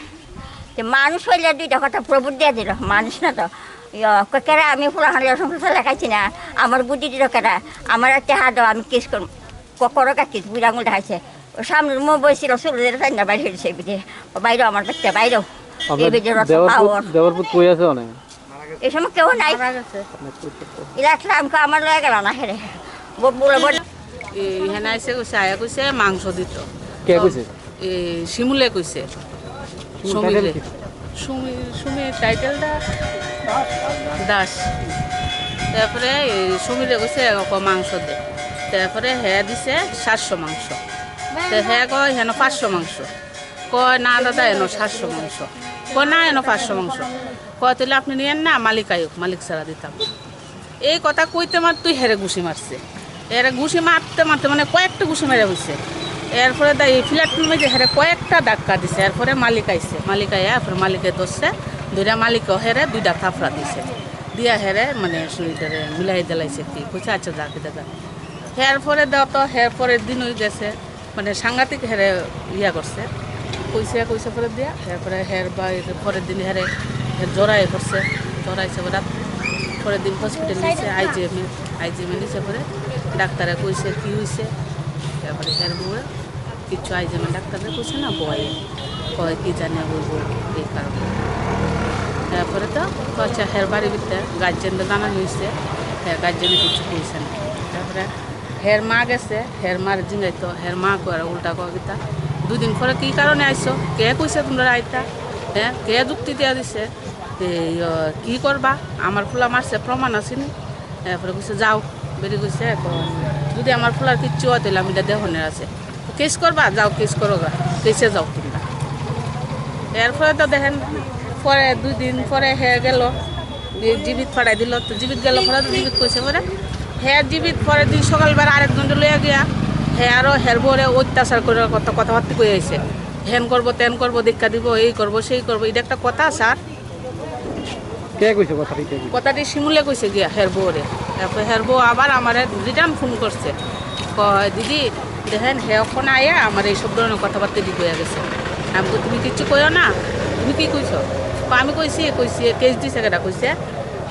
যে মানুষ হইলে দুইটা কথা প্রভু দিয়ে দিল, মানুষ না তো। ইয়া, কই কেডা আমি ফুলা হানলে সংসার লেখাইছি না, আমার বুদ্ধি দিল কেডা? আমার একটা হাত দাও, আমি কিস করবো। ককরো কাকি বুড়ি আঙুল দেখাইছে। ও সামনে রুমে বইছিল, চুল ধরে টাইনা বাইরে হয়েছে এবারে। ও বাইরে আমার বাচ্চা, বাইরেও। আপনার এবারে রসা দেওরপুত, পাওয়ার। দেওরপুত কই আছে অনেক? এই সময় কেউ নাই। মারা গেছে। ইলাকলা আমাকে আমার লয়ে গেল না হেরে। ব-, বলে বলে। এ, এখানে আইসে কইছে, আয়া কইছে মাংস দিত। কে তো, কইছে? এ, শিমুলে কইছে। শিমুল সমীরে। Title কি? সুমি, সুমি টাইটেলটা দাস। তারপরে এই সমীরে কইছে, "এক মাংস দে।" তারপরে হে দিছে সাতশো মাংস। তো হে কয়, "হেন পাঁচশো মাংস।" কয়, "না দাদা, এন সাতশো মাংস।" কয়, "না, এন পাঁচশো মাংস।" কয়, "তাহলে আপনি নিয়েন না, মালিক আয়ুক, মালিক ছাড়া দিতাম।" এই কথা কইতে মাত্রই হেরে ঘুষি মারছে। এরে ঘুষি মারতে মারতে মানে কয়েকটা ঘুষি মেরে হইছে। এরপরে দা-, এই ফ্ল্যাটটার মধ্যে হেরে কয়েকটা ধাক্কা দিছে। এরপরে মালিক আইছে, মালিক আইয়া এরপরে মালিকে ধরছে, ধইরা মালিকও হেরে দুইটা থাপড়া দিছে। দিয়া হেরে মানে শরীরটারে মিলাই দিলাইছে কি, কইছে, "আচ্ছা, যা, কিতা যা।" এরপরে দাও তো, এরপরে দিন হয়ে গেছে। মানে সাংঘাতিক হেরে ইয়া করছে, কইছে, কইছে পরে দিয়া, এরপরে হের বা-, এর পরের দিন হেরে, হের জ্বর আয় করছে, জ্বর আইছে পরে রাত, পরের দিন হসপিটাল নিছে, আইজিএম এ, আইজিএম এ নিছে পরে ডাক্তারে কইছে কি হইছে, তারপরে হের বউয়ে কিচ্ছু আইজিএম এ ডাক্তারে কইছে না, বয়ে কয় কি জানে হইব এই কারণে। তারপরে তো কইছে হের বাড়ি ভিতরে গার্জেনরা জানানো হইছে, হ্যাঁ, গার্জেনে কিছু কইছে না। তারপরে হের মা গেছে, হের মার জিঙ্গাইতো, হের মা কয় আর উল্টা কয় কিতা, "দুই দিন পরে কি কারণে আইছো? কে কইছে তোমরা আইতা? হ্যাঁ, কে যুক্তি দিয়া দিছে? তে, ইয়ো, কি করবা? আমার ফুলা মারছে, প্রমাণ আছে নি?" এরপরে কইছে, "যাও।" বেরি কইছে, এখন যদি আমার ফুলার কিচ্ছু হয়, তাহলে আমি এটা দেহনের আছে। কেস করবা? যাও, কেস করো গা, কেসে যাও তোমরা। এরপরে তো দেখেন, পরে দুই দিন পরে হে গেল, জি-, জিবিত পাঠাই দিল। তো জিবিত গেল পরে তো জিবিত কইছে পরে, হে জিবিত পরের দিন সকালবেলা আরেকজন লইয়া গিয়া হে আরো হের বউরে অত্যাচার করে কত কথাবার্তা কই আইছে, হেন করবো, তেন করবো, দেখা দিব, এই করবো, সেই করবো। এটা একটা কথা, স্যার? কে কইছে কথাটি, কে কইছে? কথাটি শিমুলে কইছে গিয়া হের বউরে। তারপরে হের বউ আবার আমারে রিটার্ন ফোন করছে, কয়, "দিদি, দেখেন, হে এখন আয়া আমার এই সব ধরনের কথাবার্তা দি কইয়া গেছে।" আমি কই, "তুমি কিচ্ছু কইও না, তুমি কি কইছো?" কয়, "আমি কইছি, কইছি, কেস দিছে কেডা?" কইছে,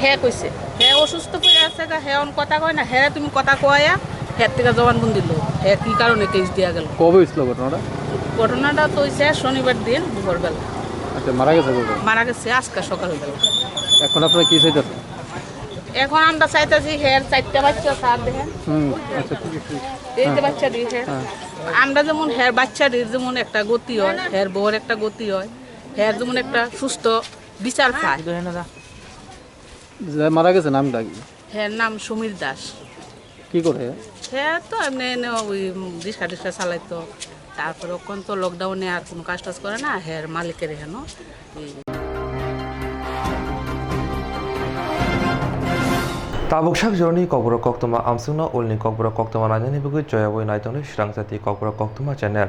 "হে কইছে, হে অসুস্থ পড়ে আছে গা, হে অন কথা কয় না, হে তুমি কথা কয়া, হে থেকে জবানবন্দি লো, হে কি কারণে কেস দিয়া গেল?" কবে হয়েছিল ঘটনাটা? ঘটনাটা তো হইছে শনিবার দিন দুপুরবেলা। আচ্ছা, মারা গেছে কবে? মারা গেছে আজকে সকালবেলা। এখন আপনারা কি চাইতেছেন? এখন আমরা চাইতেছি হের চারটা বাচ্চা, স্যার দেখেন। হুম, আচ্ছা, ঠিক আছে। এই যে হ্যাঁ। বাচ্চা দিয়ে হের। হ্যাঁ। আমরা যেমন হের বাচ্চাটির যেমন একটা গতি হয়, হের বউর একটা গতি হয়, হের যেমন একটা সুস্থ বিচার পায়। যে মারা গেছে নামটা কি? হের নাম সমীর দাস। কি করে? হে তো এমনি এনে ওই রিক্সা টিক্সা চালাইতো। তারপরে ওখান তো লকডাউনে আর কোনো কাজ টাজ করে না, হের মালিকের হেন। Tabuk sak joroni kokborok koktwma amswkno ulni kokborok koktwma nainani bagwi choyabwi naitongnai swrang jati kokborok koktwma channel.